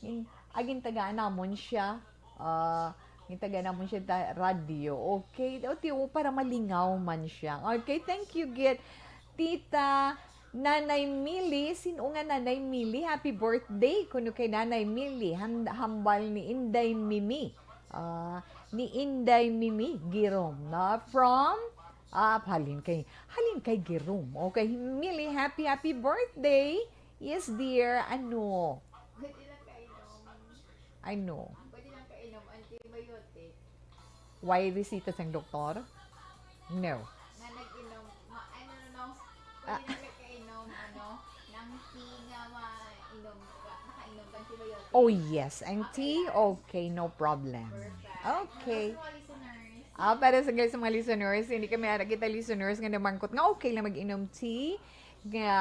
gin-, ah, gintagaan namon siya. Ah, gintagaan namon siya ta radyo. Okay. O, ti-, o, para malingaw man siya. Okay, thank you, gid. Tita Nanay Mili, sin-o nga Nanay Mili? Happy birthday kuno kay Nanay Mili. Han-, hambal ni Inday Mimi. Ah, ni Inday Mimi Girom, na? From, ah, halin kay, halin kay Girom. Okay, Mili, happy, happy birthday. Yes, dear. Ano? Pwede lang kainom. Ano? Pwede lang kainom antibiotic. Way resita sang doktor? No. Nga nag-inom, ma, ano, no, no. Pwede lang kainom, ano, ng tea nga mainom ka, nakainom ka antibiotic. Oh, yes. Ang tea, okay, no problem. Okay. Mga listeners. Ah, para sa, sa mga listeners, hindi kami ara kita listeners nga namangkot nga okay lang mag-inom tea nga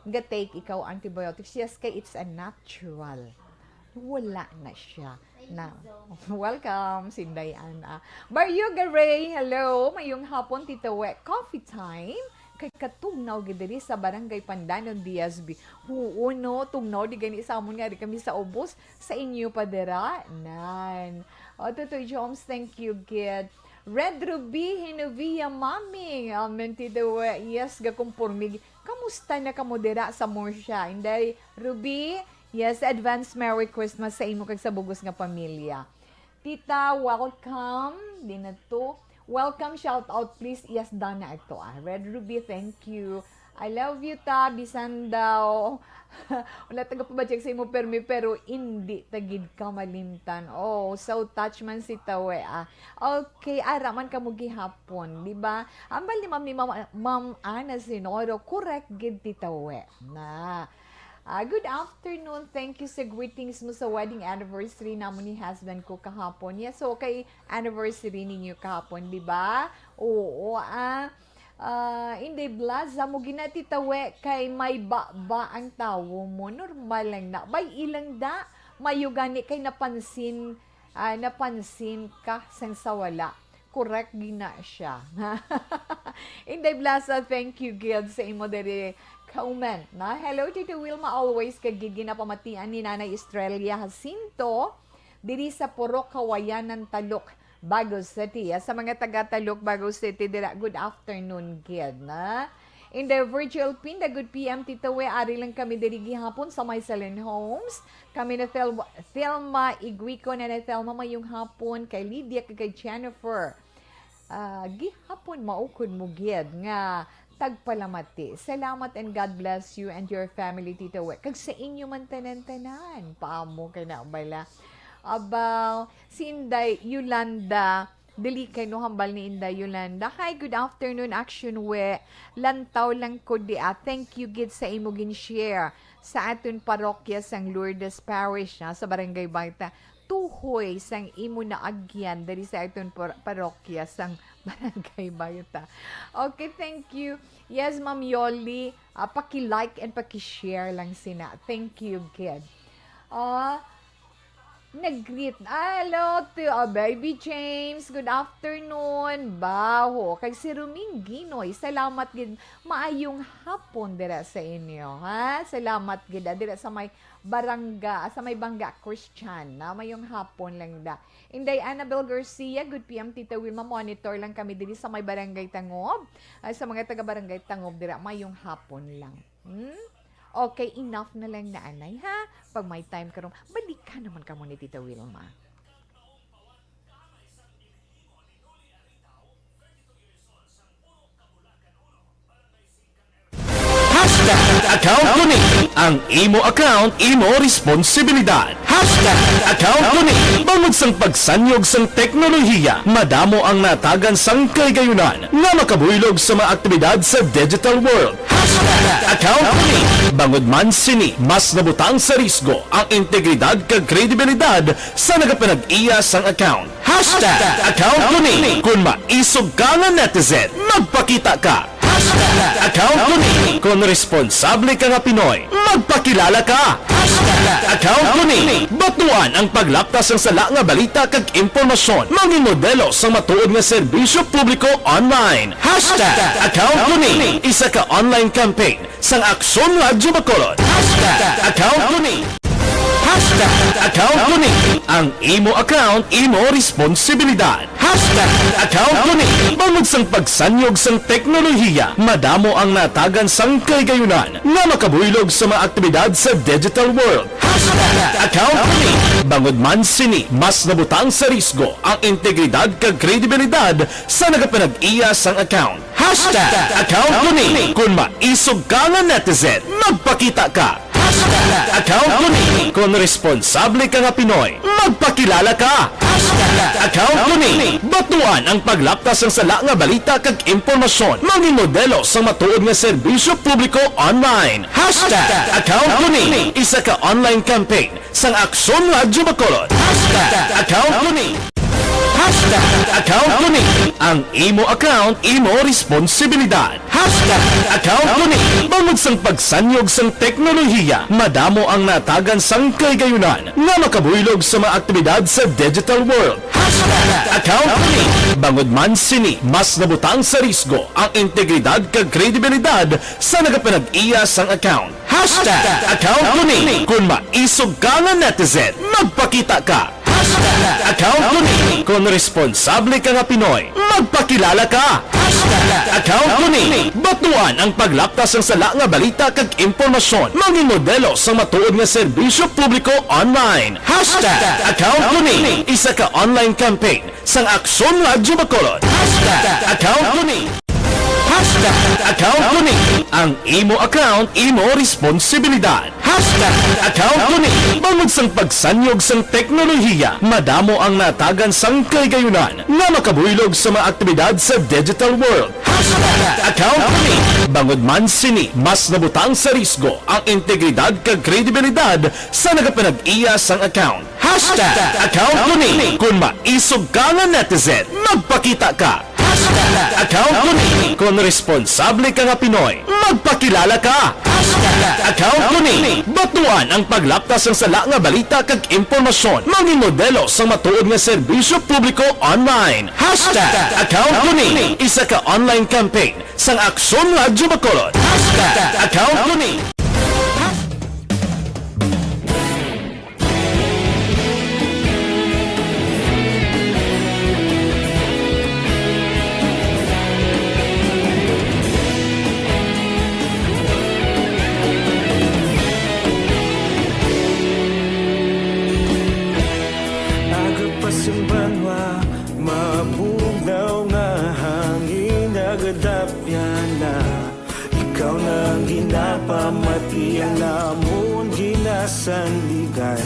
nga take ikaw antibiotics. Yes, kay it's a natural. Wala na siya. Na, welcome, Sinday Ana. Baryoga Ray, hello. Mayong hapon, Tita We. Coffee time. Kay katugnaw gid diri sa Barangay Pandanon, D S B. Huo, no? Tugnaw di gani sa amon nga di kami sa ubos. Sa inyo pa dira? Nan. O, Tutoy Joms, thank you, gid. Red Ruby, Hinovia, Mami. Amen, Tita We. Yes, gakumpormi. Kamusta na kamo dira sa Murcia? Inday Ruby, yes, advance Merry Christmas sa imo kag sa bugos nga pamilya. Tita, welcome. Di na to. Welcome, shout out please. Yes, Dana ito, ah. Red Ruby, thank you. I love you, ta. Bisan daw wala taga pabadyak sa imo permi, pero indi ta gid ka malimtan. Oh, so touch man si Tawe, ah. Okay, ara man kamo gihapon, di ba? Ambal ni Ma'am, ni Ma'am, Ma'am Ana Sinoro, correct gid, Tita We. Na. Ah, good afternoon. Thank you sa greetings mo sa wedding anniversary namo ni husband ko kahapon. Yes, so kay anniversary ninyo kahapon, di ba? Oo, ah. Ah, Inday Blaza mo gina, Tita We, kay may baba ang tawo mo. Normal lang na. Bay ilang da, mayo gani kay napansin, ah, napansin ka sang sa wala. Correct gina siya. Inday Blaza, thank you gid sa imo diri comment, na? Hello, Tita Wilma, always ka gid ginapamatian ni Nanay Estrella Jacinto diri sa Purok Kawayanan, Talok, Bago City. Ah, sa mga taga Talok, Bago City, dira, good afternoon gid, na? Inday Virgil Pinda, good P M, Tita We, ari lang kami diri gihapon sa May Salen Homes. Kami na Thel-, Thelma Iguico, Nanay Thelma, mayong hapon, kay Lydia, kag kay Jennifer. Ah, gihapon maukod mo gid nga tagpalamati. Salamat and God bless you and your family, Tita We. Kag sa inyo man tanan-tanan. Paamo kay na bala. Abaw, si Inday Yolanda, dili kay no hambal ni Inday Yolanda. Hi, good afternoon, Action We. Lantaw lang ko di, ah. Thank you gid sa imo gin-share sa aton parokya sang Lourdes Parish, ah, sa Barangay Baita. tuhoy sang imo naagyan diri sa aton par-, parokya sang Barangay Bayuta. Okay, thank you. Yes, Ma'am Yoli, ah, paki-like and paki-share lang sina. Thank you, kid. Ah, nag-greet. Hello to, ah, Baby James. Good afternoon. Baho. Kag si Ruming Ginoy, salamat gid. Maayong hapon dira sa inyo, ha? Salamat gid, ah, dira sa may Barangga, sa may Bangga Christian, na mayong hapon lang da. Inday Annabel Garcia, good P M, Tita Wilma, monitor lang kami diri sa may Barangay Tangob. Ay, sa mga taga Barangay Tangob dira, mayong hapon lang. Hmm? Okay, enough na lang na, anay, ha? Pag may time karon, balikan naman kamo ni Tita Wilma. Hashtag account ko ni. Ang imo account, imo responsibilidad. Hashtag account ko ni. Bangod sang pagsanyog sang teknolohiya, madamo ang natagan sang kahigayonan nga makabuylog sa mga aktibidad sa digital world. Hashtag account ko ni. Bangod man sini, mas nabutang sa risgo ang integridad kag kredibilidad sa nagapanag-iya sang account. Hashtag account ko ni. Kung maisog ka nga netizen, magpakita ka. Hashtag account ko ni. Kung responsable ka nga Pinoy, magpakilala ka. Hashtag account ko ni. Batuan ang paglapta sang sala nga balita kag impormasyon. Mangin modelo sang matuod nga serbisyo publiko online. Hashtag account ko ni. Isa ka online campaign sang Aksyon Radyo Bacolod. Hashtag account ko ni. Hashtag account ko ni. Ang imo account, imo responsibilidad. Hashtag account ko ni. Bangod sang pagsanyog sang teknolohiya, madamo ang natagan sang kahigayonan nga makabuylog sa mga aktibidad sa digital world. Hashtag account ko ni. Bangod man sini, mas nabutang sa risgo ang integridad kag kredibilidad sa nagapanag-iya sang account. Hashtag account ko ni. Kung maisog ka nga netizen, magpakita ka. Hashtag account ko ni. Kung responsable ka nga Pinoy, magpakilala ka. Hashtag account ko ni. Batuan ang paglapta sang sala nga balita kag impormasyon. Mangin modelo sang matuod nga serbisyo publiko online. Hashtag account ko ni. Isa ka online campaign sang Aksyon Radyo Bacolod. Hashtag account ko ni. Hashtag account ko ni. Ang imo account, imo responsibilidad. Hashtag account ko ni. Bangod sang pagsanyog sang teknolohiya, madamo ang natagan sang kahigayonan nga makabuylog sa mga aktibidad sa digital world. Hashtag account ko ni. Bangod man sini, mas nabutang sa risgo ang integridad kag kredibilidad sa nagapanag-iya sang account. Hashtag account ko ni. Kung maisog ka nga netizen, magpakita ka. Hashtag account ko ni. Kung responsable ka nga Pinoy, magpakilala ka. Hashtag account ko ni. Batuan ang paglapta sang sala nga balita kag impormasyon. Mangin modelo sang matuod nga serbisyo publiko online. Hashtag account ko ni. Isa ka online campaign sang Aksyon Radyo Bacolod. Hashtag account ko ni. Hashtag account ko ni. Ang imo account, imo responsibilidad. Hashtag account ko ni. Bangod sang pagsanyog sang teknolohiya, madamo ang natagan sang kahigayonan nga makabuylog sa mga aktibidad sa digital world. Hashtag account ko ni. Bangod man sini, mas nabutang sa risgo ang integridad kag kredibilidad sa nagapanag-iya sang account. Hashtag account ko ni. Kung maisog ka nga netizen, magpakita ka. Hashtag account ko ni. Kung responsable ka nga Pinoy, magpakilala ka. Hashtag account ko ni. Batuan ang paglapta sang sala nga balita kag impormasyon. Mangin modelo sang matuod nga serbisyo publiko online. Hashtag account ko ni. Isa ka online campaign sang Aksyon Radyo Bacolod. Hashtag account ko ni. Aga pa sa banwa, mabugnaw nga hangin, nagadapyan na. Ikaw na ang ginapamati, ang amon ginasandigan.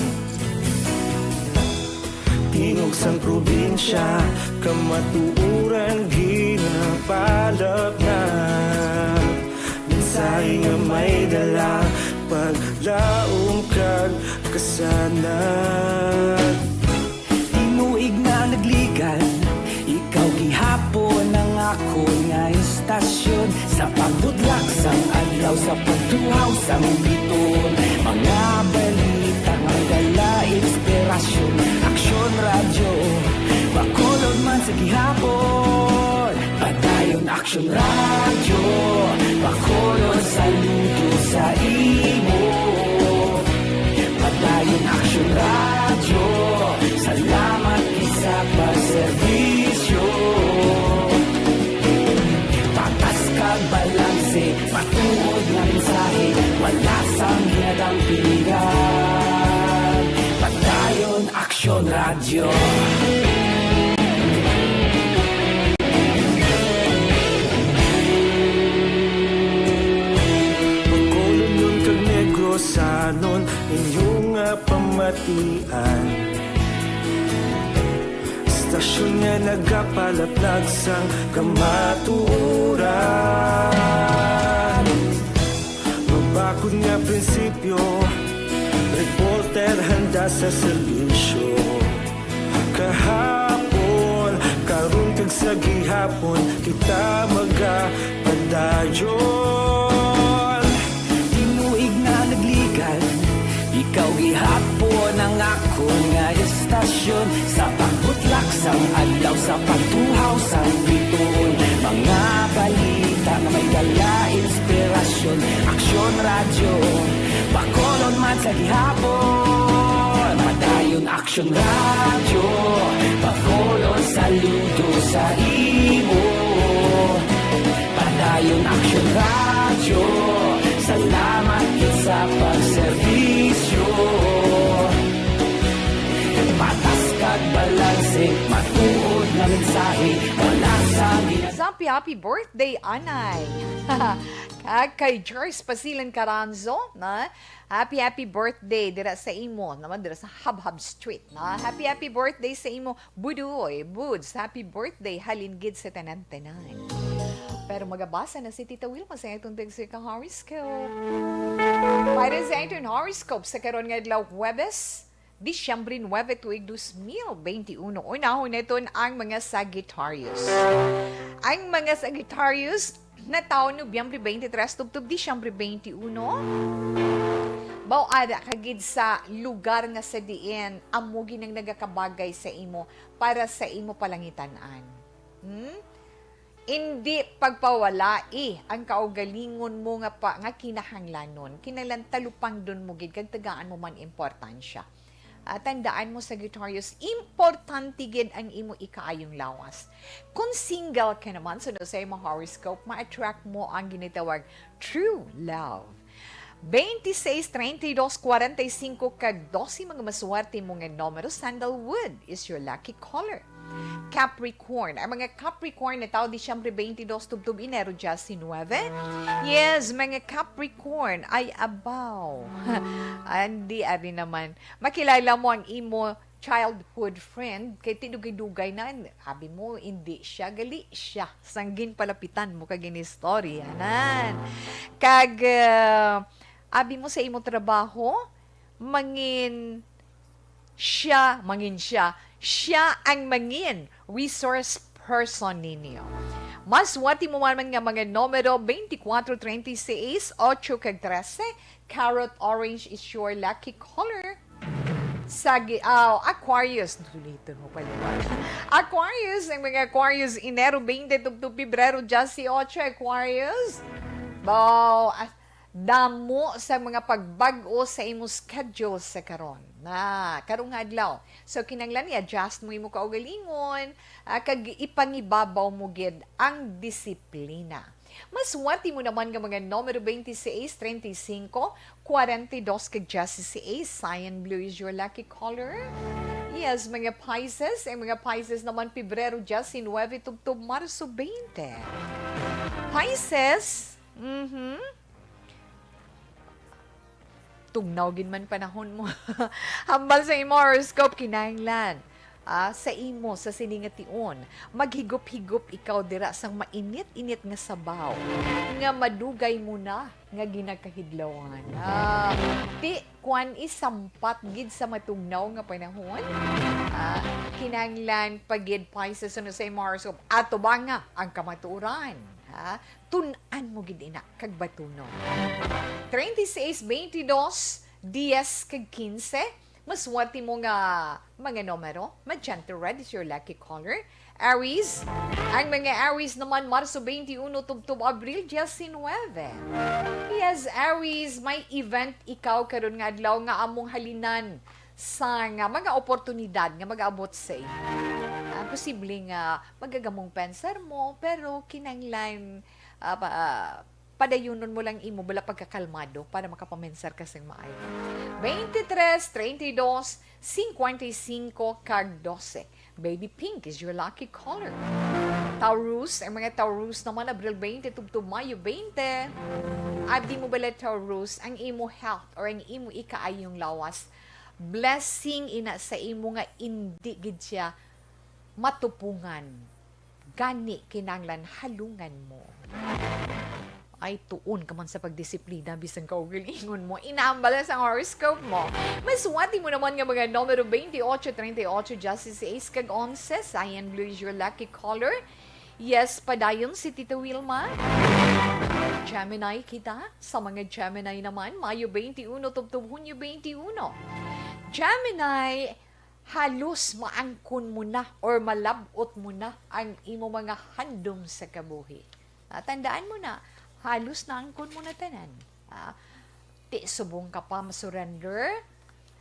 Tingog sang probinsya, kamatuoran ginapalapnag. Mensahe nga may dala, paglaom kag kasanag. Sa pagbudlak sang adlaw, sa pagtuhaw sang biton, mga balita nga dala inspirasyon. Aksyon Radyo, Bacolod man sa gihapon. Padayon Aksyon Radyo, Bacolod, saludo sa imo. Padayon Aksyon Radyo, salamat gid sa pagserbisyo. Patas kag balanse, matuod nga mensahe, wala sang ginadampingan. Padayon Aksyon Radyo. Bacolodnon kag Negrosanon, inyo nga pamatian. Istasyon nga nagapalaplag sang kamatuoran. Mabakod nga prinsipyo, reporter handa sa serbisyo. Kahapon, karon kag sa gihapon, kita magapadayon. Tinuig na nagligad, ikaw gihapon ang akon nga istasyon. Sa pagbutlak sang adlaw, sa pagtuhaw sang bituon, mga balita nga may dala inspirasyon. Aksyon Radyo, Bacolod man sa gihapon. Padayon Aksyon Radyo, Bacolod, saludo sa imo. Padayon Aksyon Radyo, salamat gid sa pagserbisyo. Patas kag balanse, matuod nga mensahe, wala sa gina- Happy, happy birthday, Anay! Kag kay Joyce Pasilan Caranzo, na happy, happy birthday dira sa imo, naman dira sa Habhab Street, na happy, happy birthday sa imo, Budoy, Buds, happy birthday, halin gid sa tanan-tanan. Pero magabasa na si Tita Wilma sa atong text ka horoscope. Para sa atong horoscope sa karon nga adlaw, Huwebes, Disyembre nuebe, tuig dos mil benti uno. Unahon naton ang mga Sagittarius. Ang mga Sagittarius, natawo Nobyembre twenty-three tubtob Disyembre twenty-one. Baw ada ka gid sa lugar nga sa diin amo gid ang nagakabagay sa imo para sa imo palangitan-an. Hmm? Indi pagpawalai ang kaugalingon mo nga pa, nga kinahanglanon. Kinahanglan talupangdon mo gid kag tagaan mo man importansya. Ah, tandaan mo, Sagittarius, importante gid ang imo ikaayong lawas. Kung single ka naman, sunod sa imo horoscope, ma-attract mo ang ginatawag true love. Twenty-six, treinta y dos, cuarenta y cinco, kag doce, mga maswerte mo nga numero. Sandalwood is your lucky color. Capricorn. Ang mga Capricorn natawo Disyembre twenty-dos tubtob Enero diecinuebe. Yes, mga Capricorn, ay abaw. Andi, abi naman. Makilala mo ang imo childhood friend kay tinugay-dugay na. Abi mo, hindi siya, gali siya. Sang ginpalapitan mo kag ginistoryanan. Kag, ah, abi mo sa imo trabaho, mangin siya, mangin siya. Siya ang mangin resource person ninyo. Maswerte mo man nga mga numero twenty-four, treinta y seis, ocho, kag trese. Carrot orange is your lucky color. Sagi, ah, Aquarius. Tuliton mo pala. Aquarius, ang mga Aquarius, Enero twenty tubtob Pebrero dieciocho, Aquarius. Baw, ah, damo sa mga pagbag-o sa imo schedule sa karon. Na, karong adlaw. So, kinahanglan i-adjust mo imo kaugalingon, ah, kag ipangibabaw mo gid ang disiplina. Maswerte mo naman nga mga numero twenty-six, treinta y cinco, cuarenta y dos, kag dieciséis. Cyan blue is your lucky color. Yes, mga Pisces. Ang mga Pisces naman, Pebrero diecinuebe tubtob Marso twenty. Pisces, mhm. Tugnaw gid man panahon mo. Hambal sa imo horoscope, kinahanglan, ah, sa imo sa sini nga tion, maghigop-higop ikaw dira sang mainit-init nga sabaw nga madugay mo na nga ginakahidlawan. Ah, ti, kwan, isampat gid sa matugnaw nga panahon. Ah, kinahanglan pa gid, Pisces, ano sa imo horoscope, atubanga ang kamatuoran. Ha? Tun-an mo gid ina kag batuno. Treinta y seis, veintidós, dies kag quince. Maswerte mo nga mga numero. Magenta red is your lucky color. Aries, ang mga Aries naman, Marso twenty-one tubtob Abril diecinuebe. Yes, Aries, may event ikaw karon nga adlaw nga among halinan sa nga mga oportunidad nga mag-abot sa imo. Ah, posible nga magagamong pensar mo, pero kinahanglan, ah, pa, ah, padayunon mo lang imo bala pagkakalmado para makapamensar ka sing maayo. Twenty-three, treinta y dos, cincuenta y cinco, kag doce. Baby pink is your lucky color. Taurus, ang mga Taurus naman, Abril twenty tubtob Mayo twenty. Abdi mo bala, Taurus, ang imo health or ang imo ikaayong lawas. Blessing ina sa imo nga indi gid siya matupungan. Gani, kinahanglan halungan mo. Ay, tuon ka man sa pagdisiplina, bisan kaugalingon mo. Inambal sa horoscope mo. Maswerte mo naman nga mga numero twenty-ocho, treinta y ocho, dieciséis, kag onse. Cyan blue is your lucky color. Yes, padayon si Tita Wilma. Gemini kita. Sa mga Gemini naman, Mayo twenty-one tubtob Hunyo twenty-one. Gemini, halos maangkon mo na or malab-ot mo na ang imo mga handom sa kabuhi. Ah, tandaan mo na, halos naangkon mo na tanan. Ah, ti subong ka pa masurrender?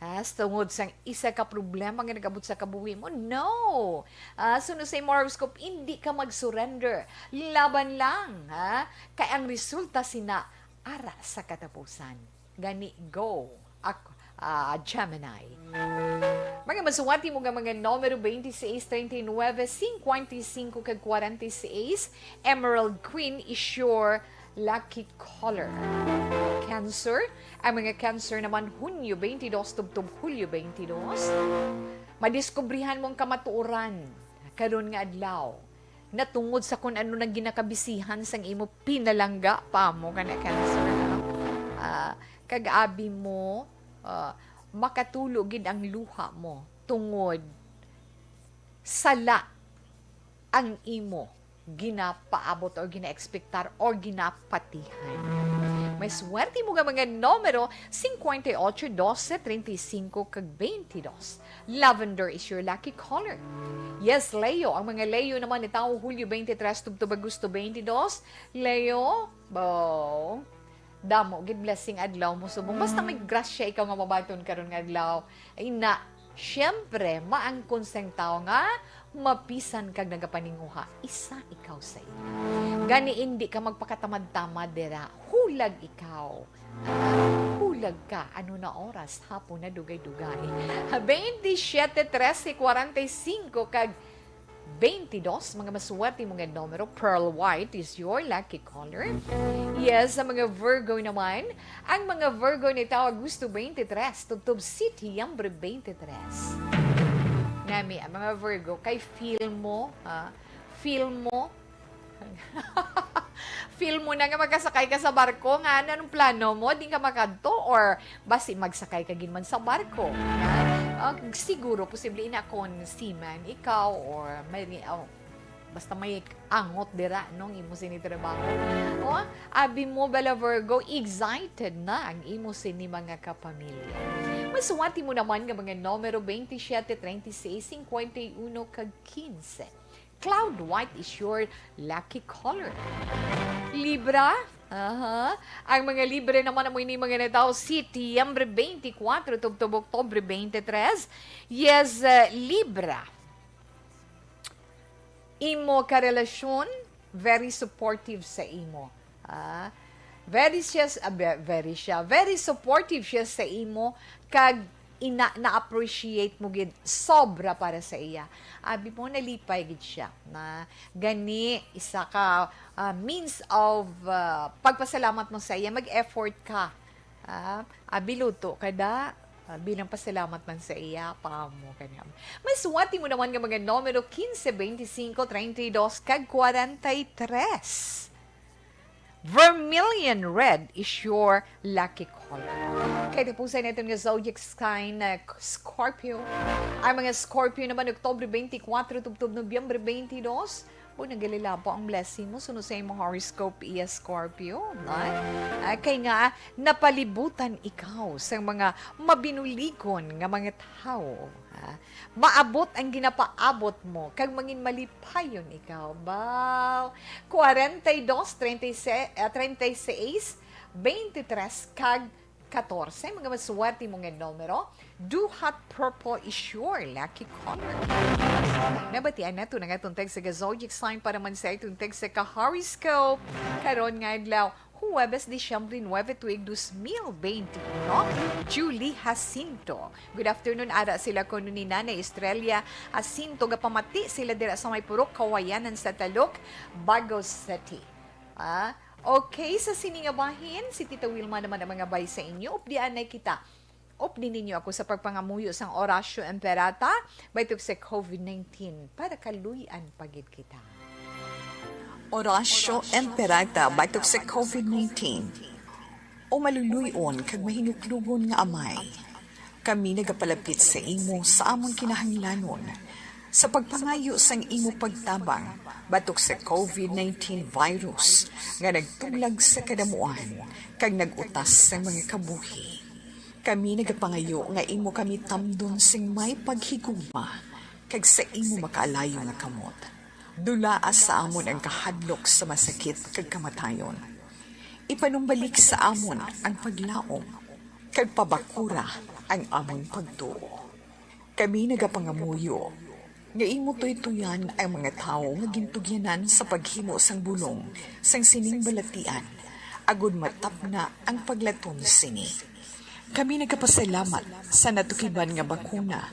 Ha, tungod sang isa ka problema nga nag-abot sa kabuhi mo? No! Ah, suno sa imo horoscope, hindi ka mag-surrender. Laban lang, ha? Kay ang resulta sina ara sa katapusan. Gani, go! Ak-, ah, Gemini. Mga maswerte mo nga mga numero twenty-six, treinta y nueve, cincuenta y cinco, kag cuarenta y seis, Emerald Queen is your lucky color. Cancer, ang mga Cancer naman, Hunyo twenty-dos tubtob Hulyo twenty-dos. Madiskubrihan mo ang kamatuoran karon nga adlaw, na tungod sa kun ano nang ginakabisihan sang imo pinalangga pa mo kana Cancer, no? Ah, kag abi mo, ah, makatulo gid ang luha mo tungod sala ang imo ginapaabot or gina-expectar or ginapatihan. May swerte mo nga mga numero, cincuenta y ocho, doce, treinta y cinco, kag veintidós. Lavender is your lucky color. Yes, Leo. Ang mga Leo naman ni tawo Hulyo twenty-tres tubtob Agosto twenty-dos. Leo, bo, damo gid blessing adlaw mo subong. Basta may grasya ikaw nga mabaton karon nga adlaw. Ay na, siyempre, maangkon sang tawo nga mapisan kag nagapaninguha, isa ikaw sa ila. Gani, indi ka magpakatamad-tamad dira. Hulag ikaw. Ah, hulag ka. Ano na oras? Hapon na, dugay-dugay. Twenty-siete, trese, cuarenta y cinco, kag veintidós, mga maswerte mo nga numero. Pearl white is your lucky color. Yes, sa mga Virgo naman, ang mga Virgo ni tawo Agosto twenty-tres, tubtob Setyembre twenty-tres. Nami, ang mga Virgo, kay feel mo, ha? Feel mo, feel mo na nga makasakay ka sa barko, nga ano, anong plano mo? Di ka makadto or basi magsakay ka gid man sa barko? Ha? Ah, siguro, posible ina kon seaman ikaw or may, oh, basta may angot dira, no, ang imo sini trabaho. Oh, abi mo bala, Virgo, excited na ang imo sini mga kapamilya. Maswerte mo naman nga mga numero twenty-siete, treinta y seis, cincuenta y uno, kag quince. Cloud white is your lucky color. Libra, aha. Ang mga Libra naman amo ini mga natawo Setyembre twenty-four tubtob Oktubre twenty-three. Yes, uh, Libra. Imo ka relasyon, very supportive sa imo. Ah, very siya, ah, ve-, very siya, very supportive siya sa imo, kag ina, na-appreciate mo gid sobra para sa iya. Abi mo, nalipay gid siya. Na gani, isa ka, ah, means of, ah, pagpasalamat mo sa iya, mag-effort ka. Ah, abi, luto ka da, ah, bilang pasalamat man sa iya, pamo ka niya. May swati mo naman nga mga numero quince, veinticinco, treinta y dos, kag cuarenta y tres. Vermilion red is your lucky color. Kay tapusan natin nga zodiac sign na Scorpio. Ang mga Scorpio naman, Oktubre twenty-four tubtob Nobyembre twenty-two, O, nagalilabo ang blessing mo, sunod sa imong horoscope, iya Scorpio, no? Ah, kay nga, napalibutan ikaw sa mga mabinuligon nga mga tawo, ha? Maabot ang ginapaabot mo, kag mangin malipayon ikaw. Baw, forty-two, thirty-six, ah, thirty-six, twenty-three, kag katorse, mga maswerte mo nga numero. Do hot purple is your lucky color. Nabatian nato na nga itong text sa zodiac sign para man sa itong text sa ka-horoscope. Karon nga adlaw, Huwebes, Disyembre nuebe, tuig dos mil bente uno, Julie Jacinto. Good afternoon, ara sila kuno ni Nanay Estrella Jacinto. Gapamati sila dira sa may Purok Kawayanan sa Talok, Bago City. Ah, okay, sa sini nga bahin, si Tita Wilma naman ang mga bay sa inyo. Updian na kita. Updi ninyo ako sa pagpangamuyo sang Oratio Imperata, baitok sa covid nineteen, para kaluy-an pa gid kita. Oratio Imperata, baitok sa covid nineteen. O maluluy-on kag mahinuklugon nga Amay, kami nagapalapit sa imo sa amon kinahanglanon sa pagpangayo sang imo pagtabang batok sa covid nineteen virus nga nagtuglag sa kadamuan kag nag-utas sa mga kabuhi. Kami nagapangayo nga imo kami tamdon sing may paghigugma kag sa imo makaalayo nga kamot. Dulaa sa amon ang kahadlok sa masakit kag kamatayon. Ipanumbalik sa amon ang paglaom, kag pabakura ang amon pagtuo. Kami nagapangamuyo nga imo tuytoyan ang mga tawo nga gintugyanan sa paghimo sang bulong sang sining balatian, agod matapna ang paglaton sini. Kami nagapasalamat sa natukiban nga bakuna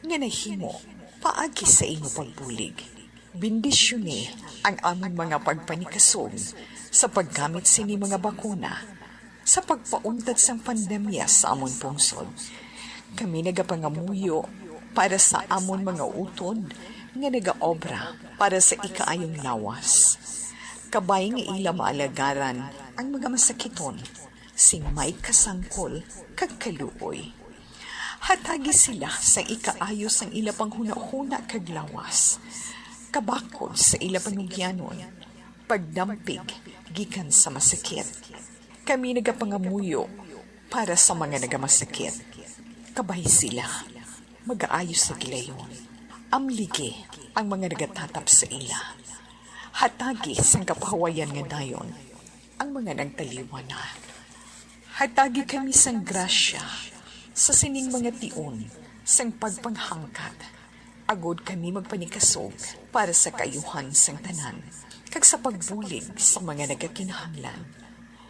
nga nahimo paagi sa imo pagbulig. Bendisyoni ang amon mga pagpanikasog sa paggamit sini mga bakuna sa pagpauntat sang pandemya sa amon pungsod. Kami nagapangamuyo para sa amon mga utod nga nagaobra para sa ikaayong lawas. Kabay nga ila maalagaran ang mga masakiton sing may kasangkol kag kaluoy. Hatagi sila sa ikaayo sang ila panghunahuna kag lawas, kabakod sa ila panugyanon, pagdampig gikan sa masakit. Kami nagapangamuyo para sa mga nagamasakit. Kabay sila, magaayo sa gilayon. Amligi ang mga nagatatap sa ila. Hatagi sang kapahuwayan nga dayon ang mga nagtaliwan na. Hatagi kami sang grasya sa sining mga tion sang pagpanghangkat, agod kami magpanikasog para sa kaayuhan sang tanan, kag sa pagbulig sa mga nagakinahanglan.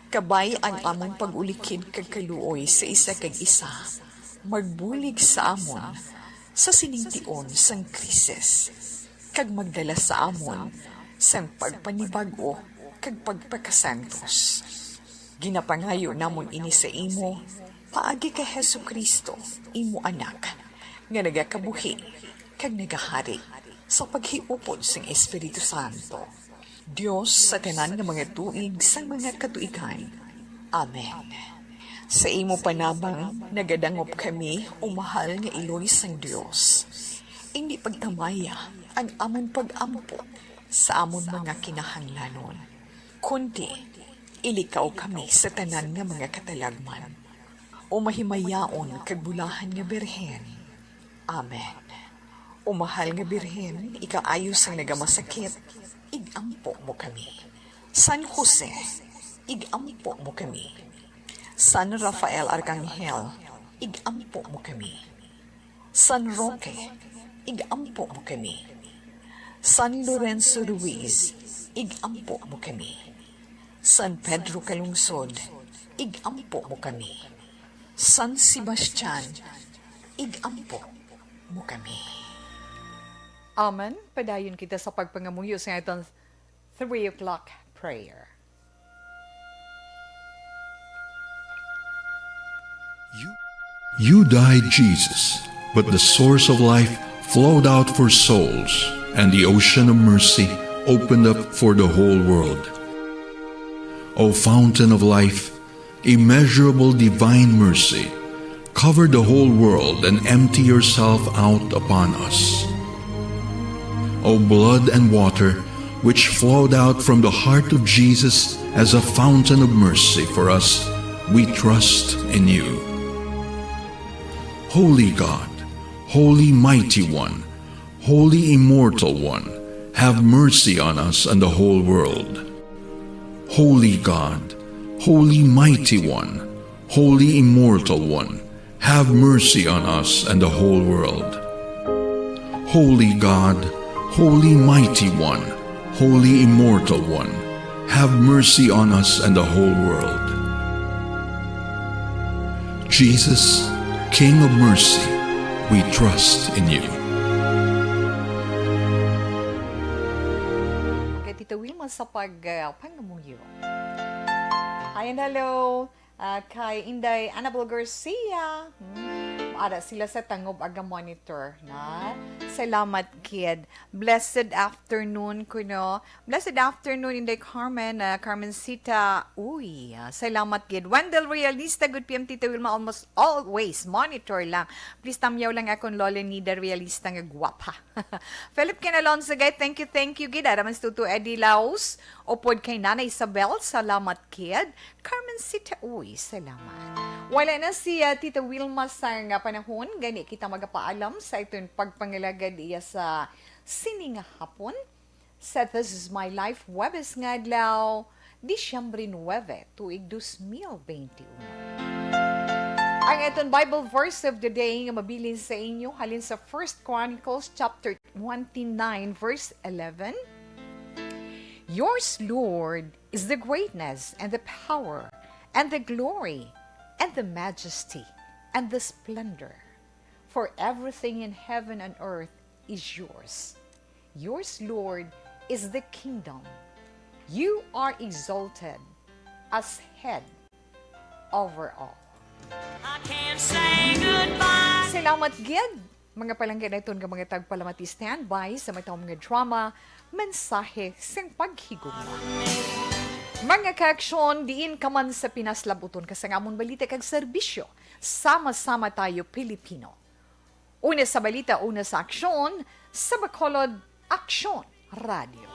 Kabay ang amon pag-ulikid kag kaluoy sa isa kag isa, magbulig sa amon sa sining tion sang krisis, kag magdala sa amon sang pagpanibag-o kag pagpakasantos. Ginapangayo namon ini sa imo paagi kay Jesu-Cristo, imo Anak, nga nagakabuhi kag nagahari sa paghiupod sang Espiritu Santo, Dios sa tanan nga mga tuig sang mga katuigan. Amen. Sa imo panabang nagadangop kami, o mahal nga Iloy sang Dios. Indi pagtamaya ang amon pag-ampo sa amon mga kinahanglanon, kundi ilikaw kami sa tanan nga mga katalagman. O mahimayaon kag bulahan nga Birhen. Amen. O mahal nga Birhen, ikaayo sang nagamasakit, ig-ampo mo kami. San Jose, ig-ampo mo kami. San Rafael Arcangel, ig-ampo mo kami. San Roque, ig-ampo mo kami. San Lorenzo Ruiz, ig-ampo mo kami. San Pedro Calungsod, ig-ampo mo kami. San Sebastian, ig-ampo mo kami. Amen. Padayon kita sa pagpangamuyo sa aton three o'clock prayer. You, you died, Jesus, but the source of life flowed out for souls, and the ocean of mercy opened up for the whole world. O fountain of life, immeasurable divine mercy, cover the whole world and empty yourself out upon us. O blood and water, which flowed out from the heart of Jesus as a fountain of mercy for us, we trust in you. Holy God, Holy Mighty One, Holy Immortal One, have mercy on us and the whole world. Holy God, Holy Mighty One, Holy Immortal One, have mercy on us and the whole world. Holy God, Holy Mighty One, Holy Immortal One, have mercy on us and the whole world. Jesus, King of mercy, we trust in you. Kay Tita Wilma sa pag, ah, pangamuyo. Hi and hello. Ah, kay Inday Annabel Garcia. Hmm. Ara sila sa Tangob Aga Monitor, na? Salamat, kid. Blessed afternoon kuno. Blessed afternoon, Inday Carmen, ah, Carmencita. Uy, ah, salamat, kid. Wendell Realista, good P M, Tita Wilma, almost always monitor lang. Please tamyaw lang akon Lola Nida Realista nga gwapa. Philip Ken Alonso, gay, thank you, thank you, gid. Ara man si Tuto Eddie Laos, upod kay Nana Isabel, salamat, kid. Carmencita, uy, salamat. Wala na si, ah, Tita Wilma sang panahon, gani kita magapaalam sa iton pagpangalagad iya sa sini nga hapon. Sa This Is My Life, Huwebes nga adlaw, Disyembre nuebe, tuig dos mil benti uno. Ang aton Bible verse of the day nga mabilin sa inyo halin sa First Chronicles chapter twenty-nine, verse eleven. Yours, Lord, is the greatness and the power and the glory and the majesty and the splendor. For everything in heaven and earth is yours. Yours, Lord, is the kingdom. You are exalted as head over all. I can't say goodbye. Salamat gid, mga palangga, na iton nga mga tagpalamati. Standby sa matawom nga drama, Mensahe sang Paghigugma. Mga kaaksyon, diin ka man sa Pinas, labuton ka sang amon balita kag serbisyo. Sama-sama tayo, Pilipino. Una sa balita, una sa aksyon, sa Bacolod Aksyon Radio.